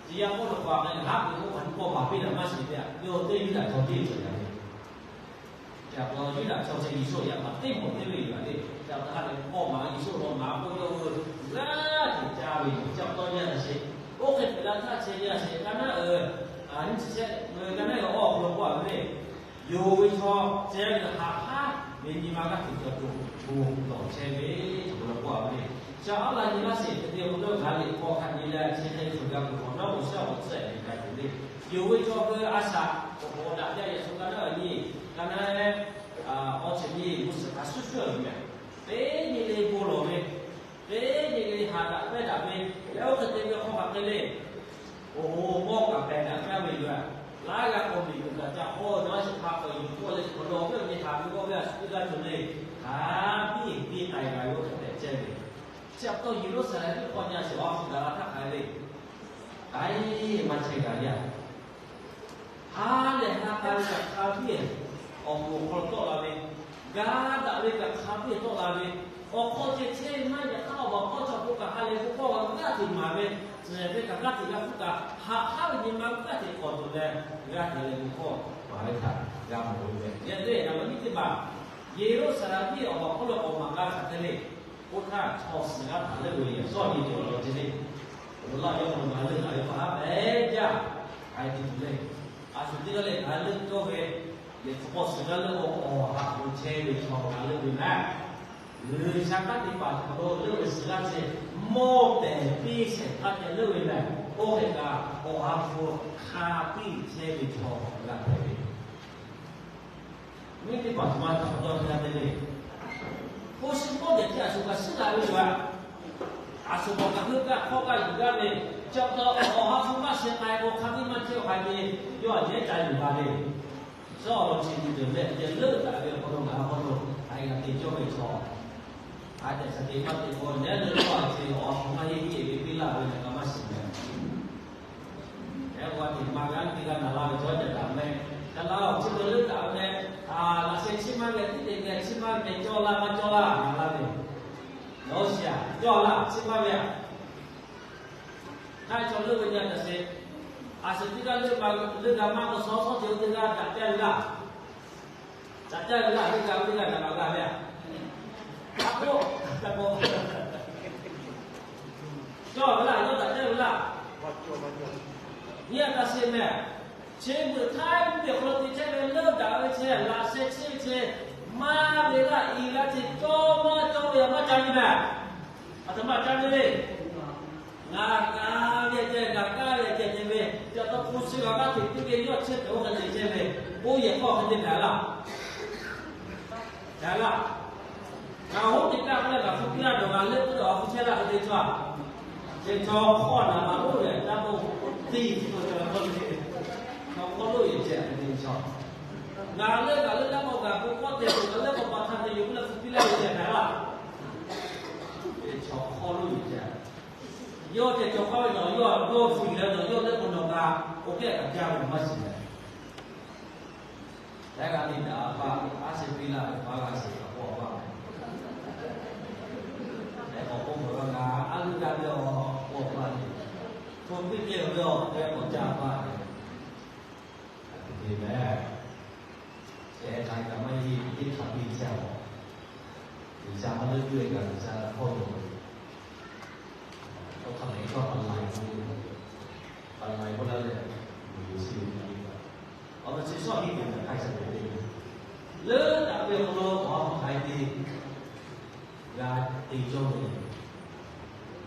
tcuhˍ yaꞈ k'oˆ lo k'o, a k'ai haˉ ve k'oˆ hk'aˬ hk'e k'awˇ baˬ piˇ daꞈ maˇ shiˍ ve, yawˇ teˇ Yuˇdaꞈ chaw tiˉ tcuhˍ yaꞈ ve. Chi pa taw Yuˇdaꞈ chaw chi Yeˍsuˆ yaꞈ htaꞈ teˇ mawˬ teˇ ve yoˬ le. Chi pa taw ha lehˬ k'awˇ maˍ Yeˍsuˆ law maˍ k'oˆ yawˇ hui g'aˇ hteꞈ ca ve yoˬ. Chi pa taw nyi a taꞈ sheˍ. Oˇ hk'e hpehꞈ la htaˇ chi nyi a sheˍ, ka naˉ uiˍ nyiˇ chi shehˆ ve ka naˉ uiˍ awˬ hk'aw lo k'oˆ a ve le. Yonˍ ve chaw ceh ve haꞈ haˉ ve nyi ma g'aˇ hteꞈ cawˬ tuˬ bon lawˬ chehˇ ve, chi hk'aw lo k'oˆ a ve le. Chi aˉ la nyi laˇ sheˍ, hk'e te awˬ hk'aw lo gaˬ le k'awꞈ hkanˍ nyi leh chi hk'e cawˬ g'a tuˬ awˬ nawˉ k'o shaˉ awˬ tcuhˉ e ve ka tuˬ le. Yonˍ ve chaw hui a shaꞈ k'awꞈ k'awꞈ daꞈ jaˇ yaꞈ shu ka naˉ uiˍ nyi, ka naˉ uiˍ awˬ ceuˬ nyi g'uˇ suhˍ htaꞈ shuˉ shuˉ ve mehˬ. Teˇ nyi le bon lawˬ ve, teˇ nyi le haꞈ daꞈ pehˇ daꞈ ve, leh oˇ hk'e te ve hk'aw hk'aˬ hk'e le. Oˇ mawˇ kaꞈ pehˬ daꞈ kaˇ ve yoˬ. Laiˉ g'aˇ k'awꞈ miˬguiˬ kaꞈ ca hawˇ ve naˉ sheˍ hpaˇ k'awꞈ yuˬ k'oˆ leh, awˬ lawn ve nyi htaꞈ ve k'oˆ ve a shu teˇ g'aˇ tuˬ le, haꞈ piˇ piˇ k'ai g'a ve oˇ hk'e tehꞈ chehˇ ve. Chi pa taw Yeˍruˆsaˍlehnˍ teˇ hk'awꞈ nyi a sheˍ awˬ ha hpu gaˬ la htaˇ hk'a le, k'ai maˇ chehˇ g'a yaˇ. Ha lehˬ ha k'a ve kaꞈ hk'a biˇ awˬ moˍ awˬ hk'aw lo tawˆ la ve, ga daꞈ ve kaꞈ hk'a biˇ tawˆ la ve, awˬ hk'aw ceh chehˇ ve maˇ yaꞈ hk'aˇ awˬ baˬ hkawˇ chaw k'o kaꞈ ha lehˬ bon hkawˇ g'a g'aˇ hteꞈ maˍ ve, tcuhˍ ve kaꞈ g'aˇ hteꞈ g'a hpuˇ kaꞈ, haꞈ haˉ ve nyi ma g'aˇ hteꞈ k'awꞈ tuˬ leh, g'aˇ hteꞈ leh bon hkawˇ maˍ ve htaꞈ g'a mawˬ ve mehˬ. Yaꞈ nyi teˇ hpaˍ Yeˍruˆsaˍlehnˍ piˇ awˬ baˬ hk'oˆ lo k'awꞈ maˍ g'a hk'aˬ hk'e le. Oˇ htaˇ chaw suhˍ g'aˇ htaꞈ leuˆ ve yaꞈ sawˇ nyi tuˬ awˬ lawn ceh le. Awˬ lawn yawˇ hui ngaˬ leuˆ taˍ ve pa haˉ pehˉ jaˇ k'ai tuˬ le. A shu teˇ g'aˇ leh ngaˬ leuˆ cawˇ ve, lehˬ hk'aw suhˍ g'aˇ leuˆ k'o awˬ ha hpu chehˇ ve chaw ngaˬ leuˆ ve mehˬ. G'uiˬsha kanˉ te paˍ hk'aw lo leuˆ ve suhˍ g'aˇ ceh mawˇ pehˬ piˇ shehˍ hpaˇ ceh leuˆ ve mehˬ. Oˇ hk'e kaꞈ awˬ ha hpu hk'a piˇ chehˇ ve chaw g'a hpehꞈ ve Miˇ teˇ hpaˍ htoꞈ ma htaꞈ pa taw te g'a te le. Hpu shi mawˇ dehꞈ te a shu kaꞈ shiˉ la ve yoˬ. A shu bawˬ kaꞈ heuˆ gaˇ hkawˇ gaˇ yuˬ gaˇ ve, chi pa taw awˬ ha hpu maˇ sheh k'ai k'o hk'a biˇ maˇ chehˇ k'ai ve, yawˇ a yehˉ ca yuˬ la ve. Chaw awˬ lawn chi nyi tuˬ leh yehˬ leuˆ daꞈ ve awˬ hk'aw lo ngaˬ awˬ hk'aw lo a g'a te cawˇ ve chaw, a tehꞈ shaˍ te maˇ te k'o nehˉ leuˆ tawˇ a ce awˬ ha hpu maˇ heˆ heˆ ve piˇ laˇ ve lehˬ kaꞈ maˇ shiˍ mehˬ. Eˬ, g'a teꞈ ma g'a teˇ g'aˇ na laˇ ve chaw jaˇ daꞈ meh. Ca la awˬ chi ve leuˆ daꞈ ve meh. Laꞈ sheh chiˇ maˇ ve tiˉ te geh chiˇ maˇ ve cawˇ laˇ maˇ cawˇ laˇ na laˇ ve. Nawˬ shiˍ a cawˇ laˇ chiˇ maˇ ve a. Hk'aˇ chaw leuˆ ve nyi a taꞈ sheˍ. A shu teˇ g'aˇ leuˆ ma leuˆ g'a maˇ k'o shawˉ shawˉ ceh teˇ g'aˇ daꞈ jaˇ ve laˇ. Daꞈ jaˇ ve laˇ, leuˆ g'a ve teˇ g'aˇ daꞈ maˇ g'a ve a. A k'oˆ, cawˇ ve laˇ, yawˇ daꞈ jaˇ ve laˇ. Nyi a taꞈ sheˍ meh. Chi beuꞈ htaˇ mvuhˇ miˬ awˬ hk'aw lo te chehˇ ve leuˆ daꞈ ve chi, laꞈ sheh chiˇ ve chi, maˇ ve laˇ i g'a ce cawˇ maˇ cawˇ ve a maˇ ca ve meh. A htoꞈ ma ca ve le. Ngaˬ kaˇ ve ceh, ngaˬ kaˇ ve ceh ceh ve, ca taw hpu shi g'a kaˇ hteꞈ teˇ geh yawˇ chehˇ peuˬ oˇ hk'e te chehˇ ve, oˇ yehˬ hk'aw hk'e te hpehꞈ laˇ. Hpehꞈ laˇ. Ngaˬ leuˆ k'oˆ ve awˬ hk'aw chehˇ laˇ ve teˇ chaw, chaw hk'awˇ naˍ baˬ lonˉ ve taˇ k'oˆ, teˇ chi k'o chaw hk'awˇ lo ve, chaw hk'awˇ lo ve ceh ve teˇ chaw. Ngaˬ leuˆ ngaˬ leuˆ taˇ k'oˆ, ngaˬ bon k'awˇ te tuˬ ngaˬ leuˆ k'awꞈ pa hk'a te yoˬ k'oˆ leh hpu piˇ laˇ ve ceh hk'aˬ laˇ. Chaw hk'awˇ lo ve ceh. Yawˇ ceh chaw hk'awˇ ve nawˬ yawˇ yawˇ hpu yuˬ leh nawˬ yawˇ leuˆ k'o nawˬ kaꞈ k'oˆ kehˉ kaꞈ jaˇ ve maˇ shiˍ leh. Laiˉ g'aˇ teˇ daꞈ a pa, a sheh piˇ laˇ ve pa g'a shiˍ kaꞈ k'awꞈ pa. Leh k'awꞈ k'oˆ ve ngaˬ a g'uˇ g'a ve awˬ k'awꞈ pa le. Hpu piˇ piˇ ve awˬ hk'e k'awꞈ jaˇ pa le. Aˬ htoꞈ te meh. Shehˍ hk'aˬ kaꞈ maˇ heˆ, teˇ hk'aˬ piˇ jaˇ-oˬ. G'uiˬsha maˇ leuˆ yuˬ-e kaꞈ G'uiˬsha hkawˇ yoˬ. Tawˇ hk'a mehˍ tawˇ pa laiˬ k'o, pa laiˬ k'oˆ laˇ leh, Yeˍsuˆ ve hk'a le kaꞈ, awˬ lawn chi shawˉ hiˆ ve kaꞈ hk'a shuˍ ve le. Leuˉ daꞈ ve awˬ hk'aw lo awˬ ha hpu hk'aˬ hk'e te g'a te cawˇ ve le.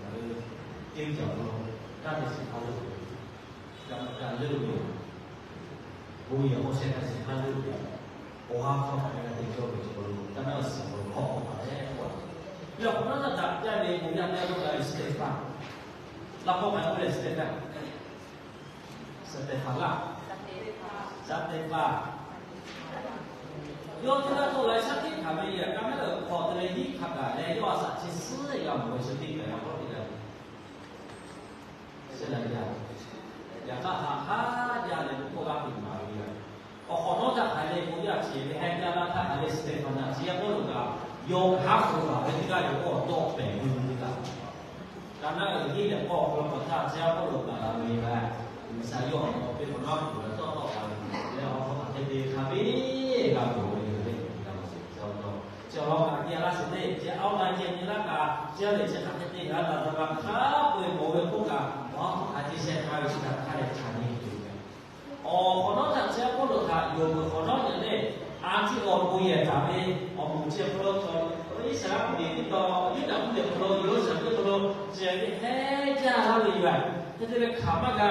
Ngaˬ hui teˇ cawˬ lo kaˇ te shiˍ hk'a leuˆ ve, kaꞈ maˇ kaꞈ leuˆ ve, bon yehˬ k'o sheh hk'a shiˍ hk'a leuˆ ve, awˬ ha hpu hk'aˬ hk'e g'a te cawˇ ve chaw lo kaˇ naˉ shiˍ lo hk'awꞈ hk'awꞈ hk'aˬ leh k'oˆ a. Leh awˬ hk'awꞈ nawˉ htaˇ daꞈ jaˇ ve bon yaˇ teˇ g'aˇ k'oˆ la ve Steˍhpaˆ. Laꞈ hk'aw hk'aˬ hk'e k'oˆ leh Steˍhpaˆ, Steˍhpaˆ laˇ, Steˍhpaˆ. Yawˇ teˇ g'aˇ tawˆ la shaˉ hkiˆ hkanˍ ve yehˬ kaˇ naˉ uiˍ hk'awꞈ te leh hiˉ hk'a gaˬ leh yawˇ a shaꞈ chi suhˉ g'a mawˬ ve shu teˇ hpaˍ yaꞈ k'aw teˇ g'aˇ Yaꞈ hk'aˇ haꞈ haˉ jaˇ leh bon hkawˇ g'aˇ hteꞈ maˍ ve yoˬ. Awˬ hk'awꞈ nawˉ htaˇ hk'aˬ leh bon yaˇ chi ve heh jaˇ laˇ htaˇ hk'aˬ leh Steˍhpaˆ chi yaˇ Pawˇluꞈ kaꞈ yawˇ haˉ hpu gaˬ ve teˇ g'aˇ yoˬ k'oˆ dawˇ pehˍ ve teˇ g'aˇ. Ka naˉ uiˍ hiˉ leh k'awˇ awˬ hk'aw lo k'awꞈ htaˇ chi yaˇ Pawˇluꞈ gaˬ la ve yoˬ. G'uiˬsha yawˇ awˬ hk'aw lo teˇ hk'awꞈ nawˉ tuˬ leh tawˇ tawˆ la ve leh awˬ hk'aw hk'aˬ hk'e te hk'a biˇ g'a tuˬ ve yoˬ le. G'a tuˬ ve yoˬ. Chi awˬ lawn kaꞈ te a laˇ sheˍ le, chi a laˇ ceh nyi laˇ kaꞈ, chi a lehˬ chi hk'aˬ hk'e te g'a taˍ taˍ kaꞈ hk'a peu-eˬ mawˬ ve k'oˆ kaꞈ, awˬ ha hpu hk'aˬ hk'e te sheh hk'a ve chi htaꞈ hk'a dehꞈ ca nyi tuˬ ve. Awˬ hk'awꞈ nawˉ htaꞈ chi a Pawˇluꞈ htaꞈ yonˍ peuˬ hk'awꞈ nawˉ nyi le, a htiˇ awˬ bon yehˬ taˍ ve awˬ moˍ chi hk'aw lo chaw Iˉsaˍreˍlaˆ mvuhˇmiˬ teˇ taw Yuˇdaꞈ mvuhˇmiˬ hk'aw lo Yeˍruˆsaˍlehnˍ mvuhˇmiˬ hk'aw lo ceh ve heh jaˇ laˇ ve yoˬ. Hk'e te leh hk'aˬ maˇ g'a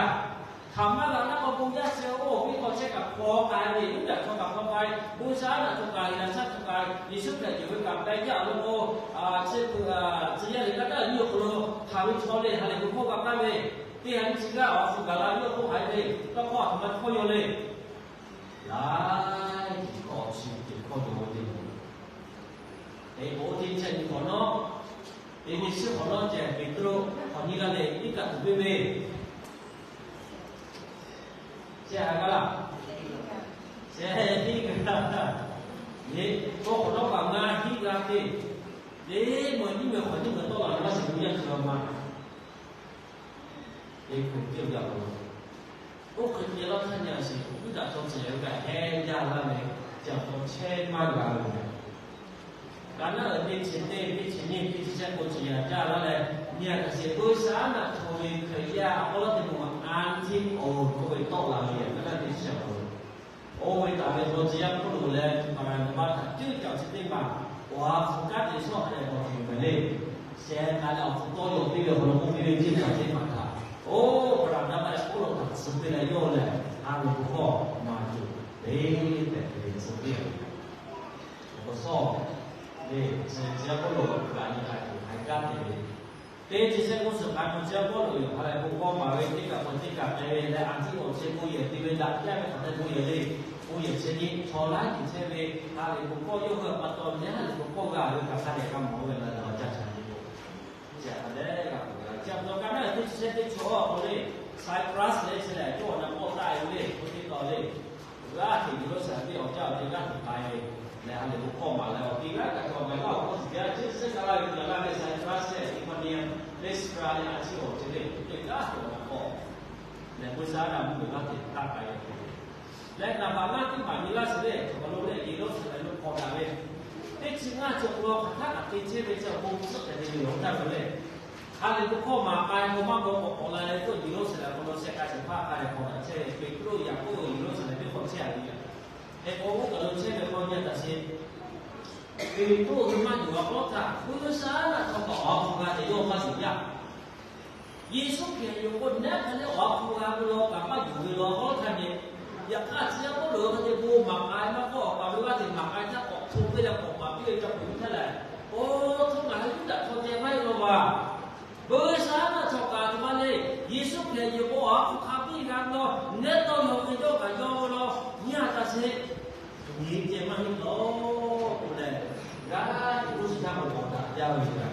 Hk'aˬ maˇ g'a laˇ k'o, bon yaˇ sheh oˇ ve hk'aw chehˇ kaꞈ hpaw k'ai ve, Yuˇdaꞈ chaw kaꞈ hpaw k'ai, bon sha naꞈ chaw kaꞈ, G'uiˬsha chaw kaꞈ, Yeˍsuˆ Hkriꞈ cawˬ ve kaꞈ pehˇ jaˇ lo k'o, chi tcuh yaˇ lehˬ kaˇ taˇ nyi awˬ hk'aw lo hk'aˬ ve chaw le ha lehˬ bon hkawˇ g'a kaˇ ve, teˇ ha nyi chi g'aˇ awˬ shu gaˬ la yawˇ k'oˆ hk'aˬ hk'e ve tawˇ hkawˇ a htoꞈ ma hkawˇ yaw le. Laiˉ ceuˬ hkawˇ chi ceuˬ hkawˇ yaw ve teˇ moˍ, teˇ moˍ teˇ chehˇ nyi hk'awꞈ nawˉ, teˇ nyi chi hk'awꞈ nawˉ ceh Peˍtruˆ hk'awꞈ nyi g'aˇ lehˬ iˉ kaˆ tuˬ piˇ ve Chehˇ a g'aˇ laˇ. Chehˇ hiˆ g'aˇ. Eˬ, k'o hk'awꞈ nawˉ kaꞈ ngaˇ hiˆ g'aˇ te. Teˇ meuꞈ nyiˇ meuꞈ hk'awꞈ nyiˇ meuꞈ tawˆ la ve maˇ shiˍ, bon yaˇ chi g'a ma. Teˇ hkui teˇ g'aˇ k'o, oˇ hk'e te laˇ htaˇ nyi a shiˍ, Yuˇdaꞈ chaw ceh ve kaꞈ heh jaˇ laˇ ve, ca k'aw chehˇ maˇ g'a ve. Ka naˉ uiˍ teˇ chi teˇ, teˇ chi nyiˇ, teˇ chi shehˆ k'o chi yaꞈ jaˇ laˇ leh, nyi a kaꞈ sheˍ puiˉ shaˉ naꞈ hto ve Hkriꞈ yaˇ awˬ hk'aw lo teˇ moˍ Anˍtiˆawˍ k'oˆ ve tawˆ la ve yoˬ. Ka naˉ teˇ chi shehˆ k'o, oˇ ve taˍ ve chaw chi yaˇ Pawˇluꞈ leh Baˍnaˍbaˆ htaꞈ cuˇ caˬ chi teˇ maˬ awˬ ha hpu kanˉ te shawˉ hk'a dehꞈ k'awꞈ tuˬ yoˬ mehˍ le. Sheh k'ai leh awˬ hpu tawˇ yaw piˇ ve awˬ hk'aw lo k'oˆ piˇ ve, cuˇ caˬ teˇ maˬ htaꞈ, oˇ Baˍnaˍbaˆ leh Pawˇluꞈ htaꞈ suh piˇ leh yawˇ lehˬ, ha lehˬ bon hkawˇ maˍ tuˬ teˇ tehꞈ te leh suh piˇ a ve yoˬ. Awˬ hk'aw sawˉ le, chi yaˇ Pawˇluꞈ kaꞈ nyi k'ai tuˬ hk'ai kanˉ te ve, teˇ chi shehˆ k'o suhˍ k'ai hk'aw chi yaˇ Pawˇluꞈ yoˬ. Ha lehˬ bon hkawˇ maˍ ve teˇ kaꞈ k'awꞈ teˇ kaꞈ k'ai ve leh, Anˍtiˆawˍ chi bon yehˬ te ve daꞈ jaˇ ve hk'aˬ hk'e bon yehˬ le. Bon yehˬ chi nyi chaw laiˉ ceuˬ chehˇ ve, ha lehˬ bon hkawˇ yawˇ hui a pa taw nyi ha lehˬ bon hkawˇ g'a ve kaꞈ hk'a dehꞈ g'a mawˬ ve la leh awˬ ca chaꞈ nyi k'o, chi hk'a dehꞈ g'a mawˬ ve la. Chi pa taw ka naˉ teˇ chi shehˆ teˇ chaw awˬ hk'aw le, Sayipraˆ leh chi lehˬ yawˇ awˬ na k'awꞈ taˆ e ve le, hk'oˆ teˇ taw le. G'aˇ hteꞈ Yeˍruˆsaˍlehnˍ ve awˬ caˇ awˬ ceh g'aˇ hteꞈ k'ai ve lehˬ, ha lehˬ bon hkawˇ maˍ leh awˬ ti g'aˇ kaꞈ chaw ngaˬ g'aˇ awˬ hkawˇ tiꞈ jaˇ, chi shehˆ g'aˇ laˇ ve g'a laˇ ve Sayipraˆ lehˬ, Liˇsaˍreˍlaˆ leh a ciˉ awˬ ceh le, teˇ g'aˇ hteꞈ awˬ na k'awꞈ lehˬ, bon sha naꞈ mvuhˇmiˬ g'aˇ hteꞈ taˆ k'ai ve lehˬ, naˍ baꞈ ngaˇ teˇ maˬ nyi laˇ sheˍ le, awˬ hk'aw lo lehˬ Yeˍruˆsaˍlehnˍ lo hk'awꞈ daꞈ ve teˇ chi ngaˇ chi awˬ hk'aw lo hk'aˬ htaˇ kaꞈ te chehˇ ve chi awˬ bon tcuhˆ hpehꞈ ve yoˬ. Awˬ caˇ ve le, ha lehˬ bon hkawˇ maˍ k'ai k'o maˇ k'awꞈ k'awꞈ la leh, tcuhˆ Yeˍruˆsaˍlehnˍ awˬ hk'aw lo shehˆ k'ai shehˍ hpaˇ k'ai leh hk'awꞈ daꞈ chehˇ ve Peˍtruˆ, Yaˍkoˆ Yeˍruˆsaˍlehnˍ teˇ hk'awꞈ chehˇ a ve yoˬ. Hk'e k'o oˇ kaˬ lo chehˇ ve hk'aw nyi a taꞈ sheˍ. Peˍtruˆ hui maˇ yuˬ a k'aw htaˇ, G'uiˬsha naꞈ htaꞈ k'awꞈ awˬ ha hpu g'a tehꞈ yawˇ maˇ yuˬ yaˇ. Yeˍsuˆ Hkriꞈ yoˬ k'o, naˉ hk'e le awˬ ha hpu g'a ve law kaꞈ maˇ yuˬ ve law k'aw htaˇ nyi. Yaꞈ hk'aˇ chi yaˇ Pawˇluꞈ hk'e te bon maˍ k'ai maˇ k'awꞈ awˬ pa ve g'aˇ hteꞈ maˍ k'ai htaˇ k'awꞈ hto ve leh k'awꞈ maˍ piˇ ve ca peuˬ ve htaˇ lehˬ, oˇ htaˇ ngaˬ hui Yuˇdaꞈ chaw ceh maˇ heˆ Yawˇ k'o, a hk'aw hk'a piˇ g'a ve law, nehˉ tawˇ yaw ve dawˇ kaꞈ yaw ve law, nyi a taꞈ sheˍ. Nyi ceh maˇ heˆ lawˬ k'oˆ leh, g'a tuˬ g'uˇ suhˍ htaˇ k'o k'awꞈ daꞈ jaˇ ve yoˬ.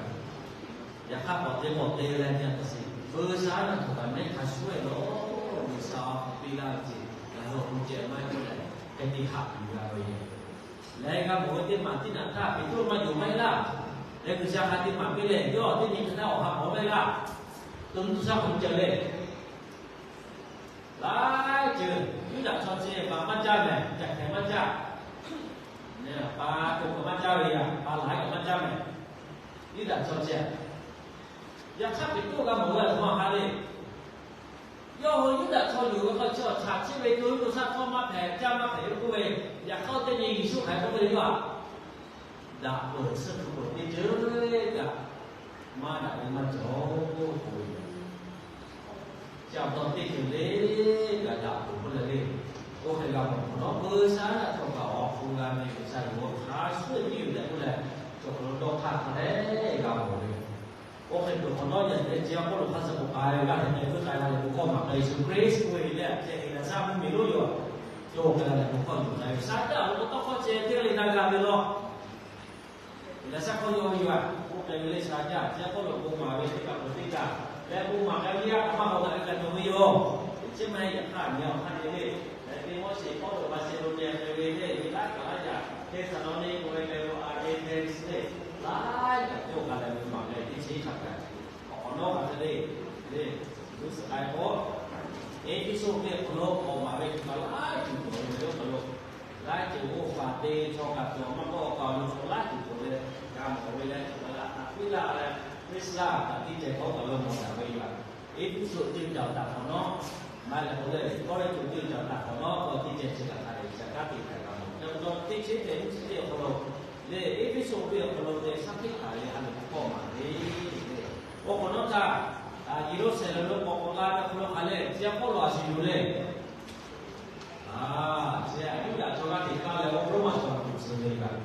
Yaꞈ hk'aˇ k'awꞈ te k'awꞈ te leh nyi a taꞈ sheˍ. Peu sha naˬ htaꞈ kaꞈ mehˉ hk'a shuˉ e lawˬ, G'uiˬsha a hk'aw piˇ laˇ ve ce, ngaˬ hui awˬ hk'aw ceh maˇ heˆ k'oˆ leh, hk'e te haꞈ yuˬ g'a ve yoˬ. Leh g'a mawˬ ve teˇ maˬ teˇ naꞈ htaˇ, Peˍtruˆ maˇ yonˍ maˇ heˆ laˇ. Leh G'uiˬsha hk'a te maˍ piˇ leh, yawˇ teˇ nyi hk'e htaˇ awˬ ha k'awꞈ maˇ heˆ laˇ. To nuˇ shaˉ k'awꞈ cawˬ le. Laiˉ ceuˬ Yuˇdaꞈ chaw ceh baˬ maˇ caˇ mehˍ, caꞈ hkehˍ maˇ caˇ. Pa to kaꞈ maˇ caˇ ve yaꞈ, pa laiˉ kaꞈ maˇ caˇ mehˍ. Yuˇdaꞈ chaw ceh. Yaꞈ hk'aˇ Peˍtruˆ g'a mawˬ ve a htoꞈ ma hk'a le. Yawˇ hui Yuˇdaꞈ chaw yoˬ ve hk'aw chi awˬ htaꞈ chiˇ ve to nuˇ shaˉ htawˇ maˇ hpehꞈ, caˇ maˇ hpehꞈ ve k'oˆ ve, yaꞈ hk'aˇ teˇ nyi Yeˍsuˆ hk'aˬ hk'e k'oˆ ve le, Yuˇdaꞈ peuˬ suhˆ hkui peuˬ teˇ ceuˬ kaꞈ maˇ daꞈ ve maˇ cawˬ k'oˆ ve yoˬ. Chi awˬ hk'aw teˇ ceuˬ le kaꞈ daꞈ peuˬ k'oˆ leh le. Oˇ hk'e g'a mawˬ hk'awꞈ nawˉ, peu sha naˬ htawˇ kaꞈ awˬ ha hpu g'a ve G'uiˬsha yoˬ, hk'a shuˍ piˇ ve tehꞈ k'oˆ leh, cawˬ hk'aw lo dawˇ hk'aˇ hk'a leh g'a mawˬ ve. Oˇ hk'e tuˬ hk'awꞈ nawˉ, yaꞈ nyi chi a Pawˇluꞈ hk'a suh k'awꞈ k'ai ve g'aˇ hteꞈ hpehꞈ ve k'ai g'a leh bon hkawˇ maˍ k'ai Yeˍsuˆ Hkriꞈ k'oˆ ve le, a ceh Eˍlaˍsaˆ mvuhˇmiˬ lonˉ yoˬ. Yawˇ k'ai g'a leh bon hkawˇ yuˬ k'ai ve sha jaˇ awˬ lawn k'o, tawˇ hkawˇ ceh teˇ g'aˇ le na g'a ve law. Eˍlaˍsaˆ hkawˇ yawˇ ve yoˬ. Oˇ k'ai ve le sha jaˇ, chi a Pawˇluꞈ bon maˍ ve teˇ kaꞈ k'awꞈ teˇ kaꞈ leh bon maˍ k'ai ve yaˇ kaꞈ maˇ k'awꞈ daꞈ ve kaꞈ cawˬ ve yoˬ. Chi maˇ heˆ, yaꞈ hk'aˇ nyi awˬ hk'aˇ te le. Leh Tiˆmoˉseˍ, Pawˇluꞈ, Maˍseˍdoˍniˆ k'ai ve le, ve laˇ kaꞈ laˇ yaꞈ, Hteˇsaˍlawˇniˆ k'oˆ ve k'ai ve, Aˍteˍneˍ le, laiˉ kaꞈ cawˬ k'ai leh bon maˍ k'ai teˇ chi hk'a gaˬ, awˬ hk'awꞈ nawˉ kaꞈ te le, le, g'uˇ suhˍ k'ai k'o, Eˇfeˇsuꞈ ve awˬ hk'aw lo k'awꞈ maˍ ve hk'aˬ hk'e laiˉ ceuˬ cawˬ ve yoˬ. Hk'aw lo laiˉ ceuˬ g'oˇ faˍ te chaw kaꞈ cawˬ, maˇ kawˆ awˬ kaˍ awˬ nu chaw laiˉ ceuˬ cawˬ ve, g'a mawˬ ve leh, Aˍkuˉlaˆ leh Priˉsilaˆ kaꞈ teˇ ceh k'awꞈ kaˬ lo mawˬ daꞈ ve yoˬ. Eˇfeˇsuꞈ teˇ caˬ htaꞈ hk'awꞈ nawˉ, maˇ leh k'o le, Kawˇrenˍhtuꞈ teˇ caˬ htaꞈ hk'awꞈ nawˉ k'awꞈ teˇ ceh chi kaꞈ hk'a dehꞈ ca kaˉ te htaꞈ g'a mawˬ. Chi pa taw teˇ chi teˇ nyiˇ chi teˇ awˬ hk'aw lo le, Eˇfeˇsuꞈ ve awˬ hk'aw lo te shaˉ hkiˆ htaꞈ ve ha lehˬ k'awꞈ maˍ ve le. Awˬ hk'awꞈ nawˉ htaˇ, Yeˍruˆsaˍlehnˍ lo k'awꞈ k'awꞈ la ve hk'aw lo hk'a leh, chi a Pawˇluꞈ a shuˍ yoˬ le. A, chi a Yuˇdaꞈ chaw g'aˇ hteꞈ kaˇ leh awˬ Roˉmaꞈ chaw htaꞈ k'awꞈ tcuh ve kaꞈ,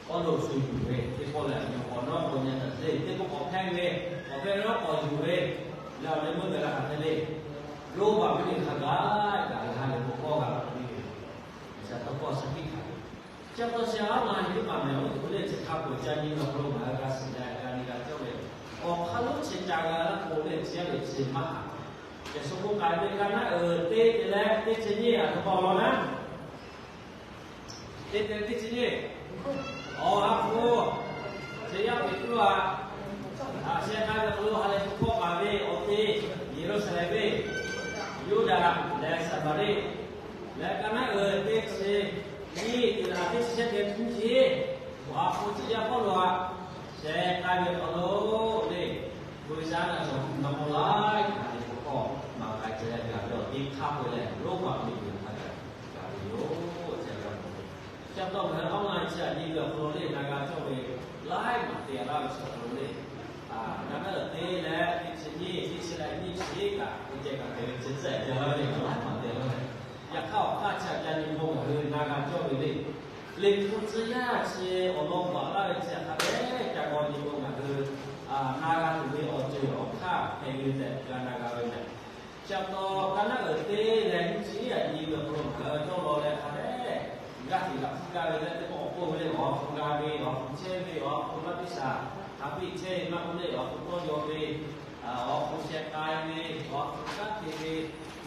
Pawˇluꞈ shuˍ yuˬ ve teˇ pawˆ leh awˬ hk'awꞈ nawˉ k'o nyi a taꞈ te teˇ pawˆ k'awꞈ hpehˇ ve, k'awꞈ hpehˇ ve nawˉ k'awꞈ yuˬ ve, leh awˬ leh meuˇ gaˬ la hk'aˬ hk'e le. Roˉmaꞈ mvuhˇmiˬ hk'a gaˬ kaꞈ ha lehˬ bon hkawˇ g'a la ve, G'uiˬsha tawˇ hkawˇ shaˉ hkiˆ htaꞈ ve. Chi pa taw chi a maˇ heˆ maˇ mehˍ, oˇ hk'e le chi hk'a peu-eˬ ca nyi ve awˬ hk'aw lo ngaˬ hui g'a shiˍ leh g'a nyi g'a cawˇ ve, awˬ hk'aˇ lonˉ chi ca g'a laˇ k'o le, chi a ve chi maˇ haꞈ. Yaꞈ shu k'oˆ k'ai ve ka naˉ uiˍ teˇ te leh teˇ chi nyiˇ a htoꞈ ma awˬ lawn naˉ, teˇ te teˇ chi nyiˇ, Awˬ ha hpu, Hkriꞈ yaˇ Peˍtruˆ htaꞈ sheh k'ai ve hk'aw lo ha lehˬ bon hkawˇ maˍ ve awˬ te, Yeˍruˆsaˍlehnˍ venˇ, Yuˇdaꞈ leh Saˍmaˍriˆ, leh ka naˉ uiˍ teˇ chi nyiˇ, teˇ chi shehˆ te nyiˇ chi, Awˬ ha hpu chi yaˇ Pawˇluꞈ htaꞈ sheh k'ai ve hk'aw lo le, G'uiˬsha naˬ cawˬ hpu na maw laiˉ kaꞈ ve bon hkawˇ maˍ k'ai ceh leh gaˬ ve awˬ te hk'a peu-eˬ leh Roˉmaꞈ mvuhˇmiˬ hk'a gaˬ gaˬ ve yoˬ. Chi a pa taw ngaˬ hui awˬ lawn chi a nyi ve awˬ hk'aw lo le na g'a cawˇ ve laiˉ maˬ te a laˇ ve chi awˬ hk'aw lo le, ka naˉ uiˍ teˇ leh teˇ chi nyiˇ, teˇ chi leh nyiˇ chi kaꞈ teˇ ceh kaꞈ te ve chi tcuh ca laˇ ve laiˉ maˬ te laˇ ve. Yaꞈ hk'aˇ awˬ hk'aˇ chi a ca nyi hk'aw ngaˬ hui na g'a cawˇ ve le, Liꞈ hpu tcuh yaˇ chi awˬ lawn baˬ laˇ ve chi hk'a dehꞈ ca g'aw nyi k'o ngaˬ hui na g'a tuˬ ve awˬ ceuˬ awˬ hk'aˇ hpehꞈ ve tehꞈ g'a na g'a ve mehˍ. Chi pa taw ka naˉ uiˍ teˇ leh nyiˇ chi a nyi ve awˬ hk'aw lo ngaˬ hui dawˇ law leh hk'a dehꞈ g'aˇ hteꞈ g'aꞈ hpuˇ gaˇ ve leh teˇ pawˆ awˬ k'oˆ ve le, awˬ ha hpu g'a ve, awˬ ha hpu chehˇ ve, awˬ ha hpu maˇ piˇ shaˍ, ha piˇ chehˇ ve maˇ k'oˆ le, awˬ ha hpu tawˇ yaw ve, awˬ ha hpu sheh k'ai ve, awˬ ha hpu kanˉ te ve,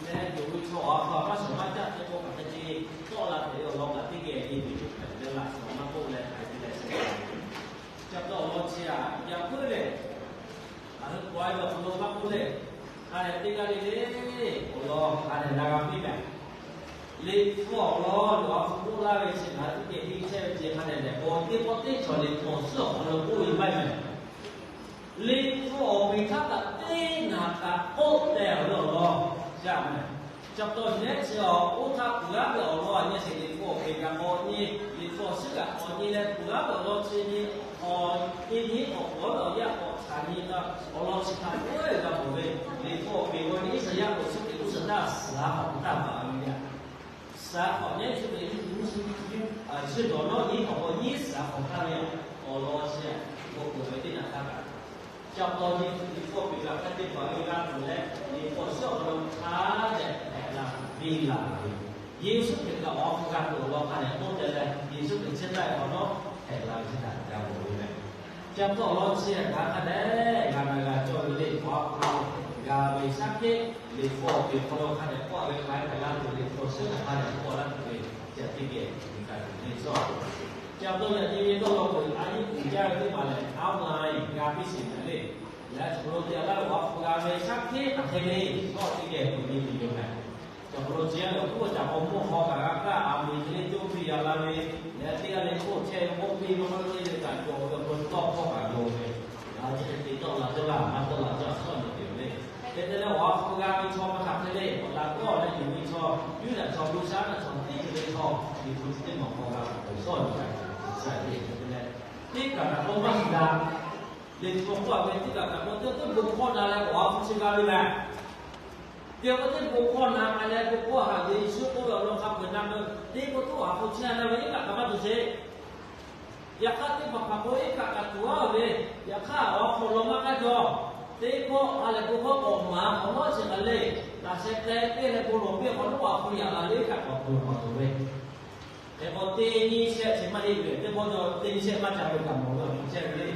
leh yonˍ ve chaw awˬ ha hpu maˇ shawˍ maˇ caˆ teˇ pawˆ kaꞈ hk'e te tawˆ la hpehꞈ ve awˬ lawn kaꞈ teˇ geh nyi ve yoˬ. Hpehꞈ ve leh laꞈ shawˍ maˇ k'oˆ leh hk'aˬ hk'e te leh sheh k'ai ve. Chi pa taw awˬ lawn chi a yaꞈ puiˉ lehˬ, ngaˬ hui k'awꞈ ve awˬ hk'aw lo maˇ k'oˆ lehˬ, hk'a dehꞈ teˇ g'aˇ le le awˬ lawn hk'a dehꞈ na g'a piˇ mehˍ. Liꞈ hpu awˬ lawn awˬ ha hpu k'oˆ laˇ ve chi ngaˬ hui teˇ geh henˇ chehˇ ve ce hk'a dehꞈ lehˬ, k'awꞈ teˇ pawˆ teˇ cawˬ Liꞈ hpu awˬ suhˉ awˬ hk'aw lo k'oˆ ve maˇ heˆ mehˍ. Liꞈ hpu awˬ pehˬ htaˇ kaꞈ teˇ naꞈ kaꞈ k'oˆ teh ve awˬ lawn jaˇ mehˍ. Chi pa taw nehˉ chi awˬ oˇ htaˇ puˬ g'aˇ ve awˬ lawn a nyi sheˍ, Liꞈ hpu awˬ pehˬ kaꞈ k'awꞈ nyi, Liꞈ hpu awˬ suhˉ kaꞈ k'awꞈ nyi leh puˬ g'aˇ ve awˬ lawn chi nyi, awˬ te nyi k'awꞈ k'awꞈ ve awˬ yaˇ k'awꞈ hkanˍ nyi ta awˬ lawn chi htaꞈ k'oˆ ve g'a mawˬ ve, Liꞈ hpu awˬ pehˬ k'awꞈ nyi Iˉsaˍyaˆ k'o suhˉ teꞈ g'uˇ suhˍ htaˇ suhˍ a k'awꞈ htaˇ baˬ ve yaˇ. Suhˍ a k'awꞈ nyi suhˉ teꞈ nyi suhˉ dawˬ nawˉ nyi k'awꞈ k'awꞈ nyi suhˍ a k'awꞈ htaˇ ve awˬ lawn chi a, bon peuˬ ve teˇ naꞈ htaˇ kaꞈ ca paw nyi kawˆ piˇ kaꞈ hk'a te paˍ ve g'a tuˬ leh, liꞈ hpu awˬ suhˉ awˬ hk'aw lo hk'a dehꞈ hpehꞈ la ve laˬ ve. Yeˍsuˆ Hkriꞈ kaꞈ awˬ ha hpu g'a tuˬ awˬ lawn hk'a dehꞈ k'oˆ teh leh, Yeˍsuˆ Hkriꞈ chehˇ taˆ awˬ nawˉ hpehꞈ la ve chi htaꞈ g'a mawˬ ve meh. Chi pa taw awˬ lawn chi htaꞈ hk'a dehꞈ g'a na g'a cawˇ ve le. Awˬ ha hpu g'a ve shaˉ hkiˆ liꞈ hpu awˬ pehˍ hk'aw lo hk'a dehꞈ kawˆ ve hk'a dehꞈ la tuˬ, liꞈ hpu awˬ suhˉ htaꞈ hk'a dehꞈ kawˆ la tuˬ ve, chi htaꞈ teˇ geh g'a tuˬ ve cawˇ. Chi pa taw yaꞈ nyi ve tawˇ law k'o, a yiˉ uiˍ jaˇ ve teˇ hpaˍ lehˬ, outline g'a piˇ sheˍ meh le. Leh chaw hk'aw lo te a laˇ ve awˬ ha hpu g'a ve shaˉ hkiˆ hk'aˬ hk'e le, chaw teˇ geh k'oꞈ nyi tuˬ yoˬ meh. Chaw hk'aw lo chi a lehˬ, oˉ k'oˍ caꞈ k'aw mawˇ haw kaꞈ g'a kaˇ, a miˬ hk'e le cawˇ piˇ yaꞈ la ve, leh teˇ g'aˇ le k'oˆ chehˇ ve k'oˆ piˇ ve k'oˆ le le kaꞈ cawˬ ve awˬ hk'aw lo tawˇ hkawˇ kaꞈ yonˍ ve, a ciˉ hk'e te tawˆ la cawˇ laˇ, maˇ tawˆ la cawˇ a shawˉ nyi tuˬ yoˬ le. Hk'e te leh awˬ ha hpu g'a ve chaw hk'aˬ hk'e le, awˬ laꞈ kawˉ leh yuˬ ve chaw, Yuˇdaꞈ chaw, G'uiˬsha ve chaw, teˇ ceuˬ le chaw, liꞈ hpu chi teˇ maˬ hk'aw g'a k'oˆ shawˉ nyi kaꞈ cawˬ ve, teˇ kaꞈ kaꞈ k'oˆ maˇ shuˍ daꞈ. Liꞈ hpu k'oˆ a ve teˇ kaꞈ kaꞈ k'oˆ teˇ teˇ bon hkawˇ na leh awˬ ha hpu chi g'a ve meh. Te k'o teˇ bon hkawˇ na k'ai leh bon hkawˇ haꞈ ve Yeˍsuˆ k'oˆ ve awˬ lawn hk'a peu-eˬ na k'o, teˇ k'oˆ tuˉ awˬ ha hpu chehˇ na ve iˉ kaꞈ kaꞈ maˇ tuˬ sheˍ. Yaꞈ hk'aˇ teˇ hpaˍ hpaˍ k'o iˉ kaꞈ kaꞈ tuˬ aˉ ve, yaꞈ hk'aˇ awˬ ha hpu law maˇ k'aˉ jaw. Teˇ pawˆ a lehˬ bon hkawˇ k'awꞈ maˍ awˬ nawˉ chi kaꞈ le, laꞈ sheh k'ai piˇ leh bon lawˬ piˇ k'awꞈ nawˉ awˬ ha hpu yaꞈ la le iˉ kaꞈ k'awꞈ tuˬ k'awꞈ tuˬ ve. Hk'e k'o teˇ nyi shehˆ chi maˇ heˆ ve, teˇ pawˆ teˇ nyi shehˆ maˇ ca ve kaꞈ mawˬ ve awˬ hpu chehˇ ve le.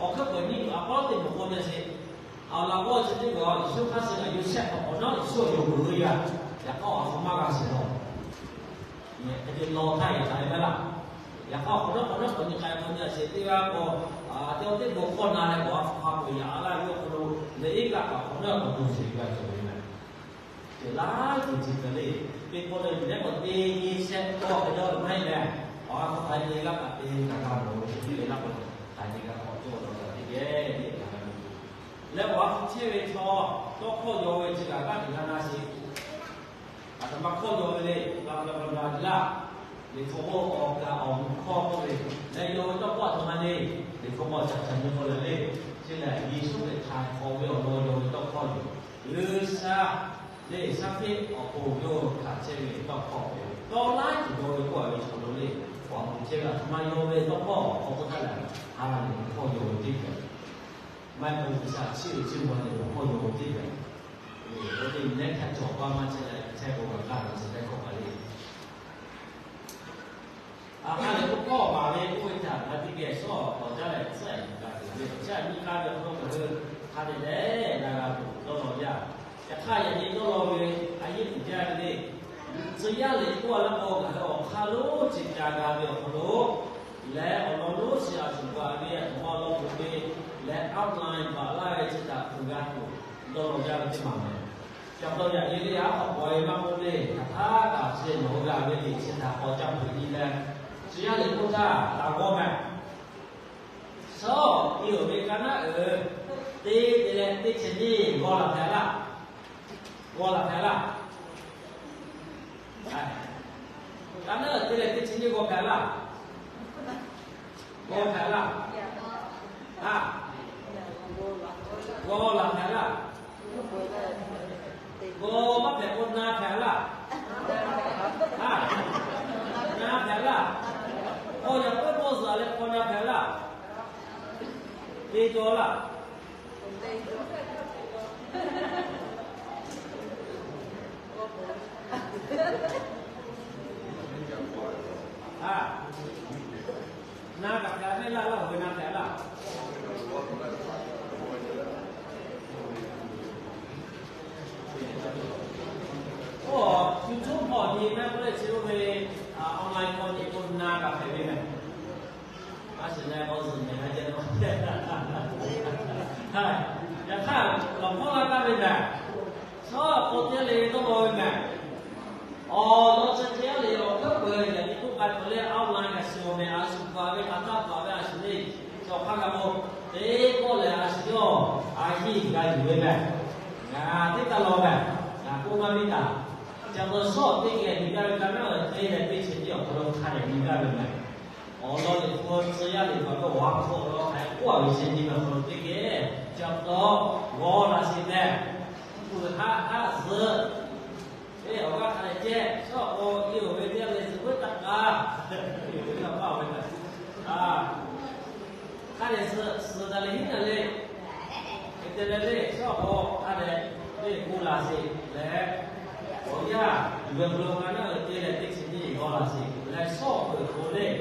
Awˬ hkuiˉ peuˬ nyiˇ tuˬ a k'aˉ teˇ moˍ k'o te sheˍ. Awˬ laꞈ g'awˇ chi teˇ g'aˇ Yeˍsuˆ hk'aˇ suh kaꞈ yawˇ shehˆ hk'awꞈ k'awꞈ nawˉ Yeˍsuˆ awˬ yonˍ peuˬ ve yaˇ. Yaꞈ hk'aˇ awˬ ha hpu maˇ g'a sheˍ law. Hk'e te law htaˇ yaꞈ hk'aˇ ve maˇ laˇ. Yaꞈ hk'aˇ awˬ hk'awꞈ nawˉ k'awꞈ nawˉ k'awꞈ nyi k'ai k'o nyi a sheˍ teˇ g'aˇ k'o, teˇ teˇ bon hkawˇ na leh awˬ ha hpu hk'a peu-eˬ yaꞈ la ve awˬ hk'aw lo, leh iˉ kaꞈ kaꞈ awˬ hk'awꞈ nawˉ k'awꞈ tuˬ sheˍ g'a cawˬ ve meh. Ceuˬ laˇ ceuˬ chi hk'e le, teˇ pawˆ leh yuˬ leh k'awꞈ te nyi shehˆ kawˆ ve yawˇ maˇ heˆ leh, awˬ ha hpu hk'aˬ hk'e te g'a kaꞈ te g'a kaꞈ g'a mawˬ ve chi teˇ leh laˇ k'o, hk'aˬ hk'e te g'a k'awꞈ cawˇ law kaꞈ teˇ geh teˇ geh g'a ve. Leh awˬ ha hpu chehˇ ve chaw tawˇ hkawˇ yaw ve chi kaꞈ g'aˇ hteꞈ g'a na sheˍ. Aˬ htoꞈ ma hkawˇ yaw ve le, g'a g'a g'a g'a laˇ. Liꞈ hpu k'o awˬ kaꞈ awˬ mvuh hkawˇ k'oˆ ve, leh yaw ve tawˇ hkawˇ aˬ htoꞈ ma le. Liꞈ hpu k'o caꞈ caꞈ nyi k'o leh le, chi lehˬ Yeˍsuˆ Hkriꞈ hk'aˬ hk'awꞈ ve awˬ lawn yaw ve tawˇ hkawˇ yoˬ. G'uiˬsha le shaˉ hkiˆ awˬ pon yawˇ hkanˍ chehˇ ve tawˇ hkawˇ ve tawˇ laiˉ ceuˬ yaw ve k'oˆ a ve chaw lo le, awˬ ha hpu chehˇ ve aˬ htoꞈ ma yaw ve tawˇ hkawˇ awˬ hk'aw k'oˆ htaˇ lehˬ, ha lehˬ hkawˇ yaw ve teˇ hpaˍ maˇ heˆ k'o G'uiˬsha chiˇ ve chiˇ mvuh leh awˬ hkawˇ yaw ve teˇ hpaˍ. Oˇ ve nehˉ htaˇ cawˬ paˇ maˇ chehˇ leh chehˇ k'o g'a kaˇ ve chi teˇ hkawˇ kaꞈ le. A hk'a lehˬ k'oˆ hkawˇ maˍ ve k'oˆ ve htaꞈ g'a teˇ geh shawˉ k'awꞈ jaˇ leh tsuhˇ a nyi g'a tuˬ ve, tsuhˇ a nyi k'aˇ ve awˬ hk'aw lo ngaˬ hui hk'a dehꞈ dehꞈ g'a g'a tuˬ dawˇ law jaˇ. Yaꞈ hk'aˇ yaꞈ nyi dawˇ law ve a yeˇ uiˍ jaˇ ve le. Tcuh yaˇ liꞈ k'oˆ a laˇ k'o ngaˬ hui awˬ hk'aˇ lonˉ chi ca g'a ve awˬ hk'aw lo leh awˬ lawn lonˉ chi a shuˍ baˬ ve a htoꞈ ma awˬ lawn k'oˆ ve leh outline baˬ laˇ ve chi htaꞈ kuˬ g'a tuˬ dawˇ law jaˇ ve teˇ maˬ meh. Chi pa taw yaꞈ nyi le a k'awꞈ k'awꞈ e maˇ k'oˆ le, hk'aˬ htaˇ kaꞈ chi nawˬ hui g'a ve liꞈ chi htaꞈ k'awꞈ ca hpeuꞈ nyi leh, tcuh yaˇ liꞈ k'oˆ htaˇ taˍ g'awˇ meh. Shawˉ i oˬ ve ka naˉ uiˍ te te leh teˇ chi nyiˇ g'aw laˬ hpehꞈ laˇ. G'aw laˬ hpehꞈ laˇ. Ka naˉ uiˍ te leh teˇ chi nyiˇ g'aw hpehꞈ laˇ. G'aw hpehꞈ laˇ. A, g'aw laˬ hpehꞈ laˇ. G'aw maˇ hpehꞈ k'o na hpehꞈ laˇ. A, na hpehꞈ laˇ. K'aw yaꞈ puiˉ k'oˆ zuhꞈ leh k'aw na hpehꞈ laˇ. Te cawˬ laˇ. A, na kaꞈ hpehꞈ mehˆ laˇ, laˇ hoꞈ ve na hpehꞈ laˇ. Oˇ, YouTube hpawˇ nyi mehˆ k'oˆ leh chi oˇ ve online hpawˇ nyi k'o na kaꞈ hpehꞈ ve meh. A shuˍ na k'aw zuhꞈ mehˍ g'a jehˇ ve. Yaꞈ hk'aˇ lawˬ hpawˇ la taˇ ve mehˍ. Shawˉ k'aw teˇ le tawˇ law ve mehˍ. Awˬ lawn chi teˇ g'aˇ le awˬ hkuiˉ peuˬ yaꞈ nyi k'oˆ k'ai peuˬ leh outline kaꞈ shiˍ awˬ mehˍ, a shuˍ paˍ ve hk'aˬ htaˇ paˍ ve a shuˍ le, chi awˬ hk'aˇ g'a k'o, teˇ pawˆ lehˬ a shuˍ yawˇ a yiˇ g'a yuˬ ve mehˍ. Ngaˬ teˇ taˇ law mehˍ. Ngaˬ k'oˆ maˇ viˉ taˍ. Chi pa taw shawˉ teˇ geh nyi gaˇ ve ka naˉ uiˍ te leh teˇ chi nyiˇ awˬ hk'aw lo hk'a dehꞈ nyi gaˇ ve mehˍ. Awˬ lawn liꞈ hpu tcuh yaˇ liꞈ hpaˍ ve awˬ ha hpu awˬ lawn hk'a dehꞈ k'oˆ a ve chi nyi ve awˬ hk'aw lo teˇ geh, chi pa taw g'aw laˬ sheˍ mehˍ. Tuˬ haꞈ haˆ zuhꞈ. Eˇ, awˬ g'aˇ hk'a dehꞈ ceh, shawˉ k'o i oˬ ve teˇ g'aˇ le zuhꞈ veuˉ taˇ k'a. Hk'a dehꞈ suh suh daꞈ le hiˉ daꞈ le. Te leh lehˬ, shawˉ hk'aw hk'a dehꞈ lehˬ bon laˬ sheˍ leh, awˬ yanˇ yuˬ ve hk'aw lo ka naˉ ve te leh teˇ chi nyiˇ g'aw laˬ sheˍ leh, shawˉ peuˬ hk'aw lehˬ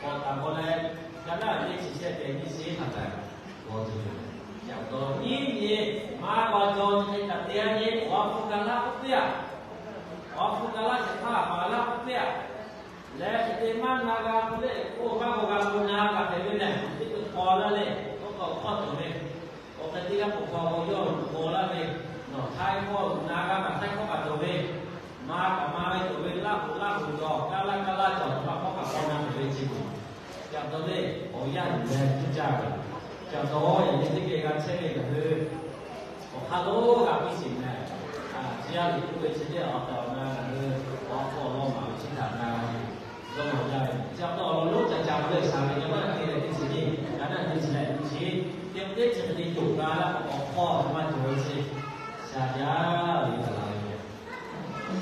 k'awꞈ taˍ k'aw leh, ka naˉ ve teˇ chi shehˆ pehˍ nyiˇ chi hk'a gaˬ g'aw tuˬ yoˬ. Yaꞈ taw nyiˇ nyi maˇ g'a jaw nyi hk'e kaꞈ te a nyi, awˬ ha hpu ga laˇ k'oˆ piˇ-a. Awˬ ha hpu ga laˇ shehˍ hpaˇ maˍ laˇ k'oˆ piˇ-a. Leh hk'e te maˇ na g'a k'oˆ lehˬ, oˇ maˇ g'a g'a k'o na g'a hpehꞈ ve lehˬ, teˇ hkui k'aw laˇ leh k'oˆ k'awꞈ hpawˇ tuˬ ve, awˬ hk'e teˇ g'aˇ k'awꞈ hpawˇ k'o yawˇ k'aw laˇ ve, nawˬ htaiˇ hkawˇ na g'a kaꞈ htaiˇ hkawˇ kaꞈ tuˬ ve, maˇ kaꞈ maˇ ve tuˬ ve, laˇ k'o laˇ k'o cawˬ, kaˇ laˇ kaˇ laˇ cawˬ, maˇ hkawˇ kaꞈ k'aw na tuˬ ve chi beuꞈ. Yaꞈ taw lehˬ awˬ yanˇ yuˬ leh tuˇ jaˇ ve. Yaꞈ taw yaꞈ nyi teˇ geh g'a chehˇ ve ngaˬ hui awˬ hk'aˇ lo g'a piˇ sheˍ meh. Chi yaˇ liꞈ k'oˆ ve chi teˇ awˬ taˍ awˬ na ngaˬ hui awˬ hk'aw awˬ lawn maˍ ve chi htaꞈ na dawˇ nawˬ jaˇ ve. Chi pa taw awˬ lawn lonˉ ca ca k'oˆ leh shaˍ ve ka naˉ te leh teˇ chi nyiˇ, ka naˉ teˇ chi leh nyiˇ chi, teˇ teˇ chi hk'e te coˬ g'a laˇ k'o, awˬ hk'aw maˇ cawˬ ve chi shaˍ jaˇ ve kaꞈ la ve.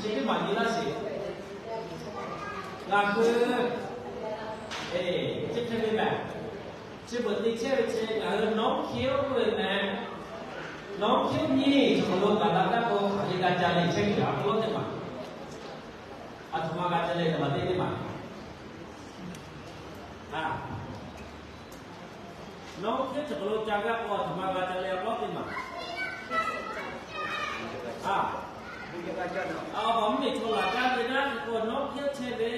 Chi teˇ maˬ nyi laˇ sheˍ. Ngaˬ hui chi hk'e ve mehˬ. Chi beuꞈ te chehˇ ve chi ngaˬ hui nawˉ hkiˉ oˇ ve mehˬ. Nawˉ hkiˉ nyiˇ chi hk'aw lo gaˬ la gaˇ k'o, hk'aˬ hk'e g'a ca le chehˇ ve a hk'aw lo teˇ maˬ. A htoꞈ ma g'a ca le, teˇ maˬ teˇ teˇ maˬ. Nawˉ hkiˉ chi hk'aw lo ca gaˇ k'o, a htoꞈ ma g'a ca le a hk'aw lo teˇ maˬ. A, a, mvuhˇ miˬ chaw laˬ gaˇ ve naˉ k'o, nawˉ hkiˉ chehˇ ve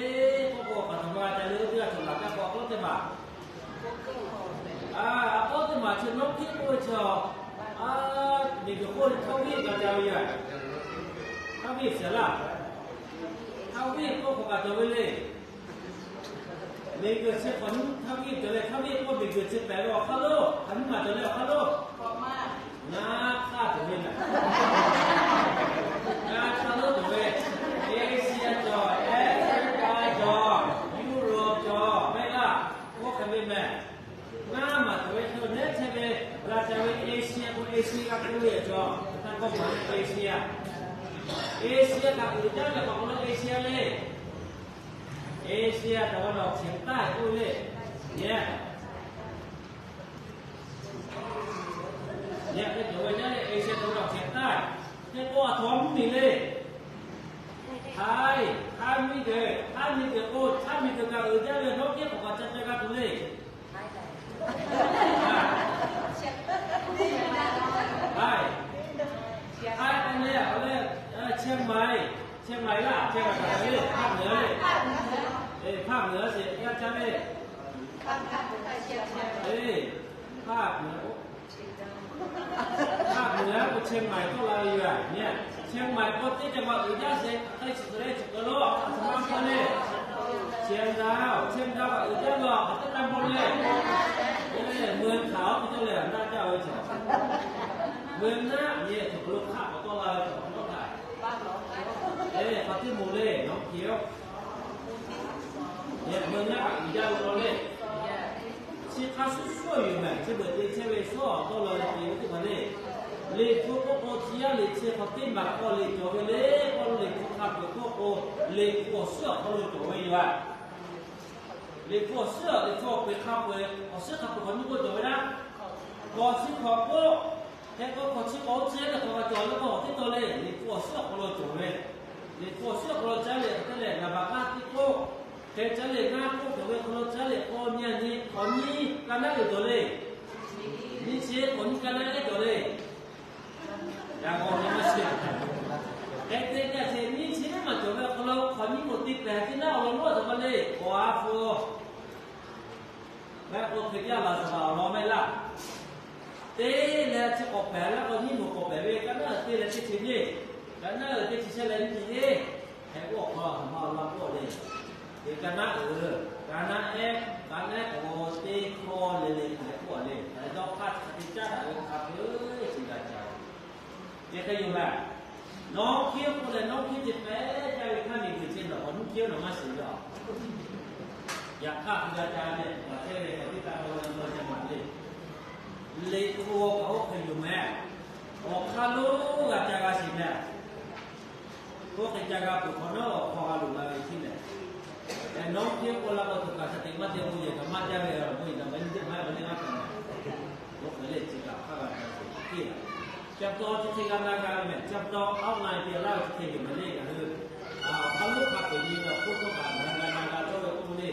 k'oˆ k'o, a htoꞈ ma g'a ca le, oˇ teˇ g'aˇ chaw laˬ gaˇ k'o a hk'aw lo teˇ maˬ. A, a k'aw teˇ maˬ chi nawˉ hkiˉ k'oˆ ve chi, a, miˬ guiˬ hk'oˆ htaˇ viˆ g'a ca ve yoˬ. Htaˇ viˆ shiˍ laˇ. Htaˇ viˆ k'oˆ k'awꞈ kaꞈ cawˬ ve le. Miˬ guiˬ chi hk'awꞈ nyiˇ htaˇ viˆ cawˬ leh, htaˇ viˆ k'oˆ miˬ guiˬ chi pehꞈ ve awˬ hk'aˇ lo, hk'aˬ nyiˇ maˬ cawˬ leh awˬ hk'aˇ lo, ngaˇ hk'aˇ cawˬ ve mehˬ. Ngaˇ hk'aˇ lo cawˬ ve, Asia cawˬ, Africa cawˬ, Europe cawˬ, America, oˇ hk'e ve mehˬ. Ngaˇ maˬ cawˬ ve hk'e nehˉ chehˇ ve, g'a ca ve Asia k'o Asia g'a k'oˆ ve cawˬ, htaˇ k'awˇ maˬ Asia. Asia kaꞈ uiˍ jaˇ ve k'awꞈ k'oˆ lo Asia le. Asia ตะวันออกเฉียงใต้ k'oˆ ve le. Yaꞈ, yaꞈ hk'e cawˬ ve jaˇ le, Asia ตะวันออกเฉียงใต้. Hk'e k'o a htoꞈ ma mvuhˇ miˬ le. Htaiˇ, htaiˇ miˬ guiˬ, htaiˇ miˬ guiˬ k'o htaiˇ miˬ guiˬ kaꞈ uiˍ jaˇ ve nawˉ hkiˉ k'awꞈ kaꞈ ca ca g'a tuˬ le. Htaiˇ, htaiˇ k'oˆ leh awˬ leh, เชียงใหม่, เชียงใหม่ laˇ, เชียงใหม่ kaꞈ le, ภาคเหนือ le. ภาคเหนือ sheˍ g'a ca le. ภาคเหนือ ภาคเหนือ k'o เชียงใหม่ k'oˆ la ve yoˬ. เชียงใหม่ k'o teˇ ca ma uiˍ jaˇ sheˍ, hk'e chi te leh chi k'o lo a htoꞈ ma k'oˆ le. เชียงดาว, เชียงดาว kaꞈ uiˍ jaˇ ve a hk'aˬ teˇ ตำบล le. เมืองขาว k'oˆ cawˇ leh a naˆ jaˇ ve cawˬ. เมืองนะ yehˬ htoꞈ lo hk'aˆ k'awꞈ tawˆ la ve cawˬ, k'awꞈ tawˆ la. Hk'aˬ teˇ moˍ le, nawˉ hkiˉ oˆ. Yehˬ เมืองนะ kaꞈ uiˍ jaˇ ve law le. Chi hk'a shuˍ shuˍ yoˬ mehˬ, chi beuꞈ te chehˇ ve shuˍ awˬ tawˆ la ve te ve teˇ hpaˍ le. Liꞈ hpu k'oˆ k'o, chi yaˇ liꞈ chi hk'aˬ teˇ maˬ k'awꞈ liꞈ cawˬ ve le k'oˆ, Liꞈ hpu hk'a peu-eˬ k'oˆ k'o, Liꞈ hpu awˬ suhˉ awˬ hk'aw lo cawˬ ve yoˬ. Liꞈ hpu awˬ suhˉ, Liꞈ hpu awˬ peu-eˬ hk'a peu-eˬ awˬ suhˉ hk'a peu-eˬ hk'awꞈ nyi k'oˆ cawˬ ve naˉ. K'awꞈ chi hk'awꞈ k'oˆ, hk'e k'o hk'awꞈ chi k'awꞈ chi teˇ hk'awꞈ kaꞈ cawˬ ve k'o, teˇ taw le Liꞈ hpu awˬ suhˉ awˬ hk'aw lo cawˬ ve. Liꞈ hpu awˬ suhˉ awˬ hk'aw lo caˇ leh hk'e te leh, naˍ baꞈ k'aˇ teˇ k'oˆ, hk'e caˇ leh ngaˇ k'oˆ cawˬ ve hk'aw lo caˇ leh k'awꞈ nyi a nyi, k'awꞈ nyi ka naˉ uiˍ cawˬ le. Nyi chi k'awꞈ nyi ka naˉ ehˉ cawˬ le. Yaꞈ k'aw nyi maˇ sheˍ. Hk'e te kaꞈ sheˍ, nyi chi teˇ maˬ cawˬ ve awˬ hk'aw lo hk'awꞈ nyi k'oˆ teˇ pehˍ teˇ naˉ awˬ lawn lonˉ cawˬ ma le, k'awꞈ a hpu Mehˆ k'o hk'e jaˇ laˬ zaˬ awˬ lawn mehˆ laˇ. Te leh chi k'awꞈ pehˍ laˇ k'o, nyiˇ moˍ k'awꞈ pehˍ ve ka naˉ uiˍ te leh teˇ chi nyiˇ, ka naˉ uiˍ teˇ chi shehˆ leh nyiˇ chi nyiˇ, hk'e k'oˆ awˬ hk'aw ma awˬ lawn k'oˆ le. Te ka naˉ uiˍ, ka naˉ ehˉ, ka naˉ ehˉ k'awꞈ teˇ hkawˇ le le hk'e k'oˆ le. Hk'e dawˇ hk'aˇ chi hk'e te caˉ daꞈ ve hk'a peu-eˬ chi g'a ca ve. Chi hk'e yoˬ mehˍ. Nawˉ hkiˉ k'oˆ leh nawˉ hkiˉ te pehˍ jaˇ ve hk'aˇ miˬ guiˬ chi nawˬ k'awꞈ nuˇ hkiˉ nawˬ maˇ shiˍ ve a. Yaꞈ hk'aˇ hk'e g'a ca leh, k'awꞈ chehˇ ve k'awꞈ teˇ taˇ k'aw ve a cawˬ maˍ le. Liꞈ hpu kaꞈ oˇ hk'e yoˬ mehˍ. Awˬ hk'aˇ lonˉ g'a ca g'a shiˍ mehˍ. Oˇ hk'e ca g'a peuˬ hk'awꞈ nawˉ awˬ hk'aw g'a loꞈ la ve hkiˉ lehˬ, nawˉ hkiˉ k'oˆ la k'o, tuˬ kaꞈ shaˍ teꞈ maˇ te k'o, yehˬ kaꞈ maˇ jaˇ ve a, mvuhˇ yeˬ kaꞈ maˇ nyi teˇ maˇ maˇ le maˇ kaꞈ. Oˇ hk'e le chi kaꞈ hk'aˇ g'a ca shiˍ hkiˉ la. Chi pa taw chi hk'e g'a na g'a ve mehˬ. Chi pa taw awˬ na e te laˇ ve chi hk'e ve mehˬ le ngaˬ hui. Awˬ hk'aˇ lonˉ hk'a peu-eˬ nyi awˬ hk'oˆ htawˇ kaꞈ na g'a na g'a cawˇ ve k'oˆ ve le.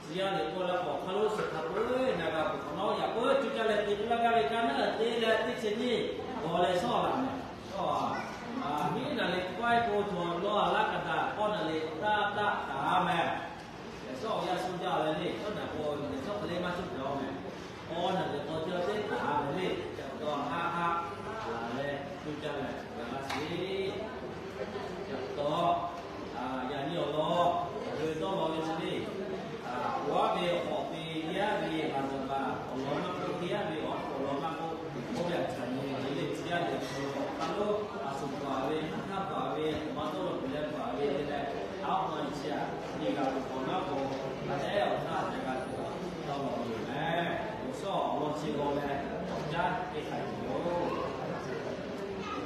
Tcuh yaˇ lehˬ k'oˆ laˇ k'o, awˬ hk'aˇ lonˉ suhˍ hk'a peu-eˬ na g'a peuˬ hk'awꞈ nawˉ, yaꞈ puiˉ cuˇ caˇ leh te k'oˆ laˇ gaˇ ve ka naˉ te leh teˇ chi nyiˇ g'aw leh shawˉ laˬ mehˬ. Shawˉ a, miˉ naˬ leh k'ai k'o cawˬ lawˇ a laˇ ka daꞈ k'awˇ naˬ leh taˇ taˆ taˍ mehˬ. Yaꞈ shawˉ awˬ yanˇ shu jaˇ leh le, shawˉ naˬ k'o yaꞈ shawˉ hk'e le maˇ shuˉ te a mehˬ. K'awˇ naˬ leh k'awˇ jaˇ teˇ taˍ ve le. Chi pa taw haˆ haˆ leh cuˇ caˇ leh g'a laˇ sheˍ. Chi pa taw yaꞈ nyi awˬ lawn ngaˬ hui dawˇ law ve chi le, awˬ aˉ ve awˬ hk'awꞈ te teˇ aˉ ve laˬ zuhˬ baˬ awˬ lawn maˇ k'oˆ, teˇ aˉ ve awˬ hk'awꞈ lawn maˇ k'oˆ, k'oˆ ve a hk'aˬ nyi le, chi yaˇ lehˬ awˬ hk'aˇ lonˉ a shuˍ baˬ ve, a hk'aˇ baˬ ve, awˬ ma dawˇ law kuiˬ leh baˬ ve te leh, a awˬ hk'aw chi a, teˇ g'aˇ tuˬ k'awꞈ naˉ k'o, a tehˉ awˬ htaˇ ca g'a tuˬ dawˇ law ve yoˬ mehˬ. Awˬ shawˉ awˬ lawn chi g'aw leh awˬ jaˇ teˇ hk'aˬ yoˬ.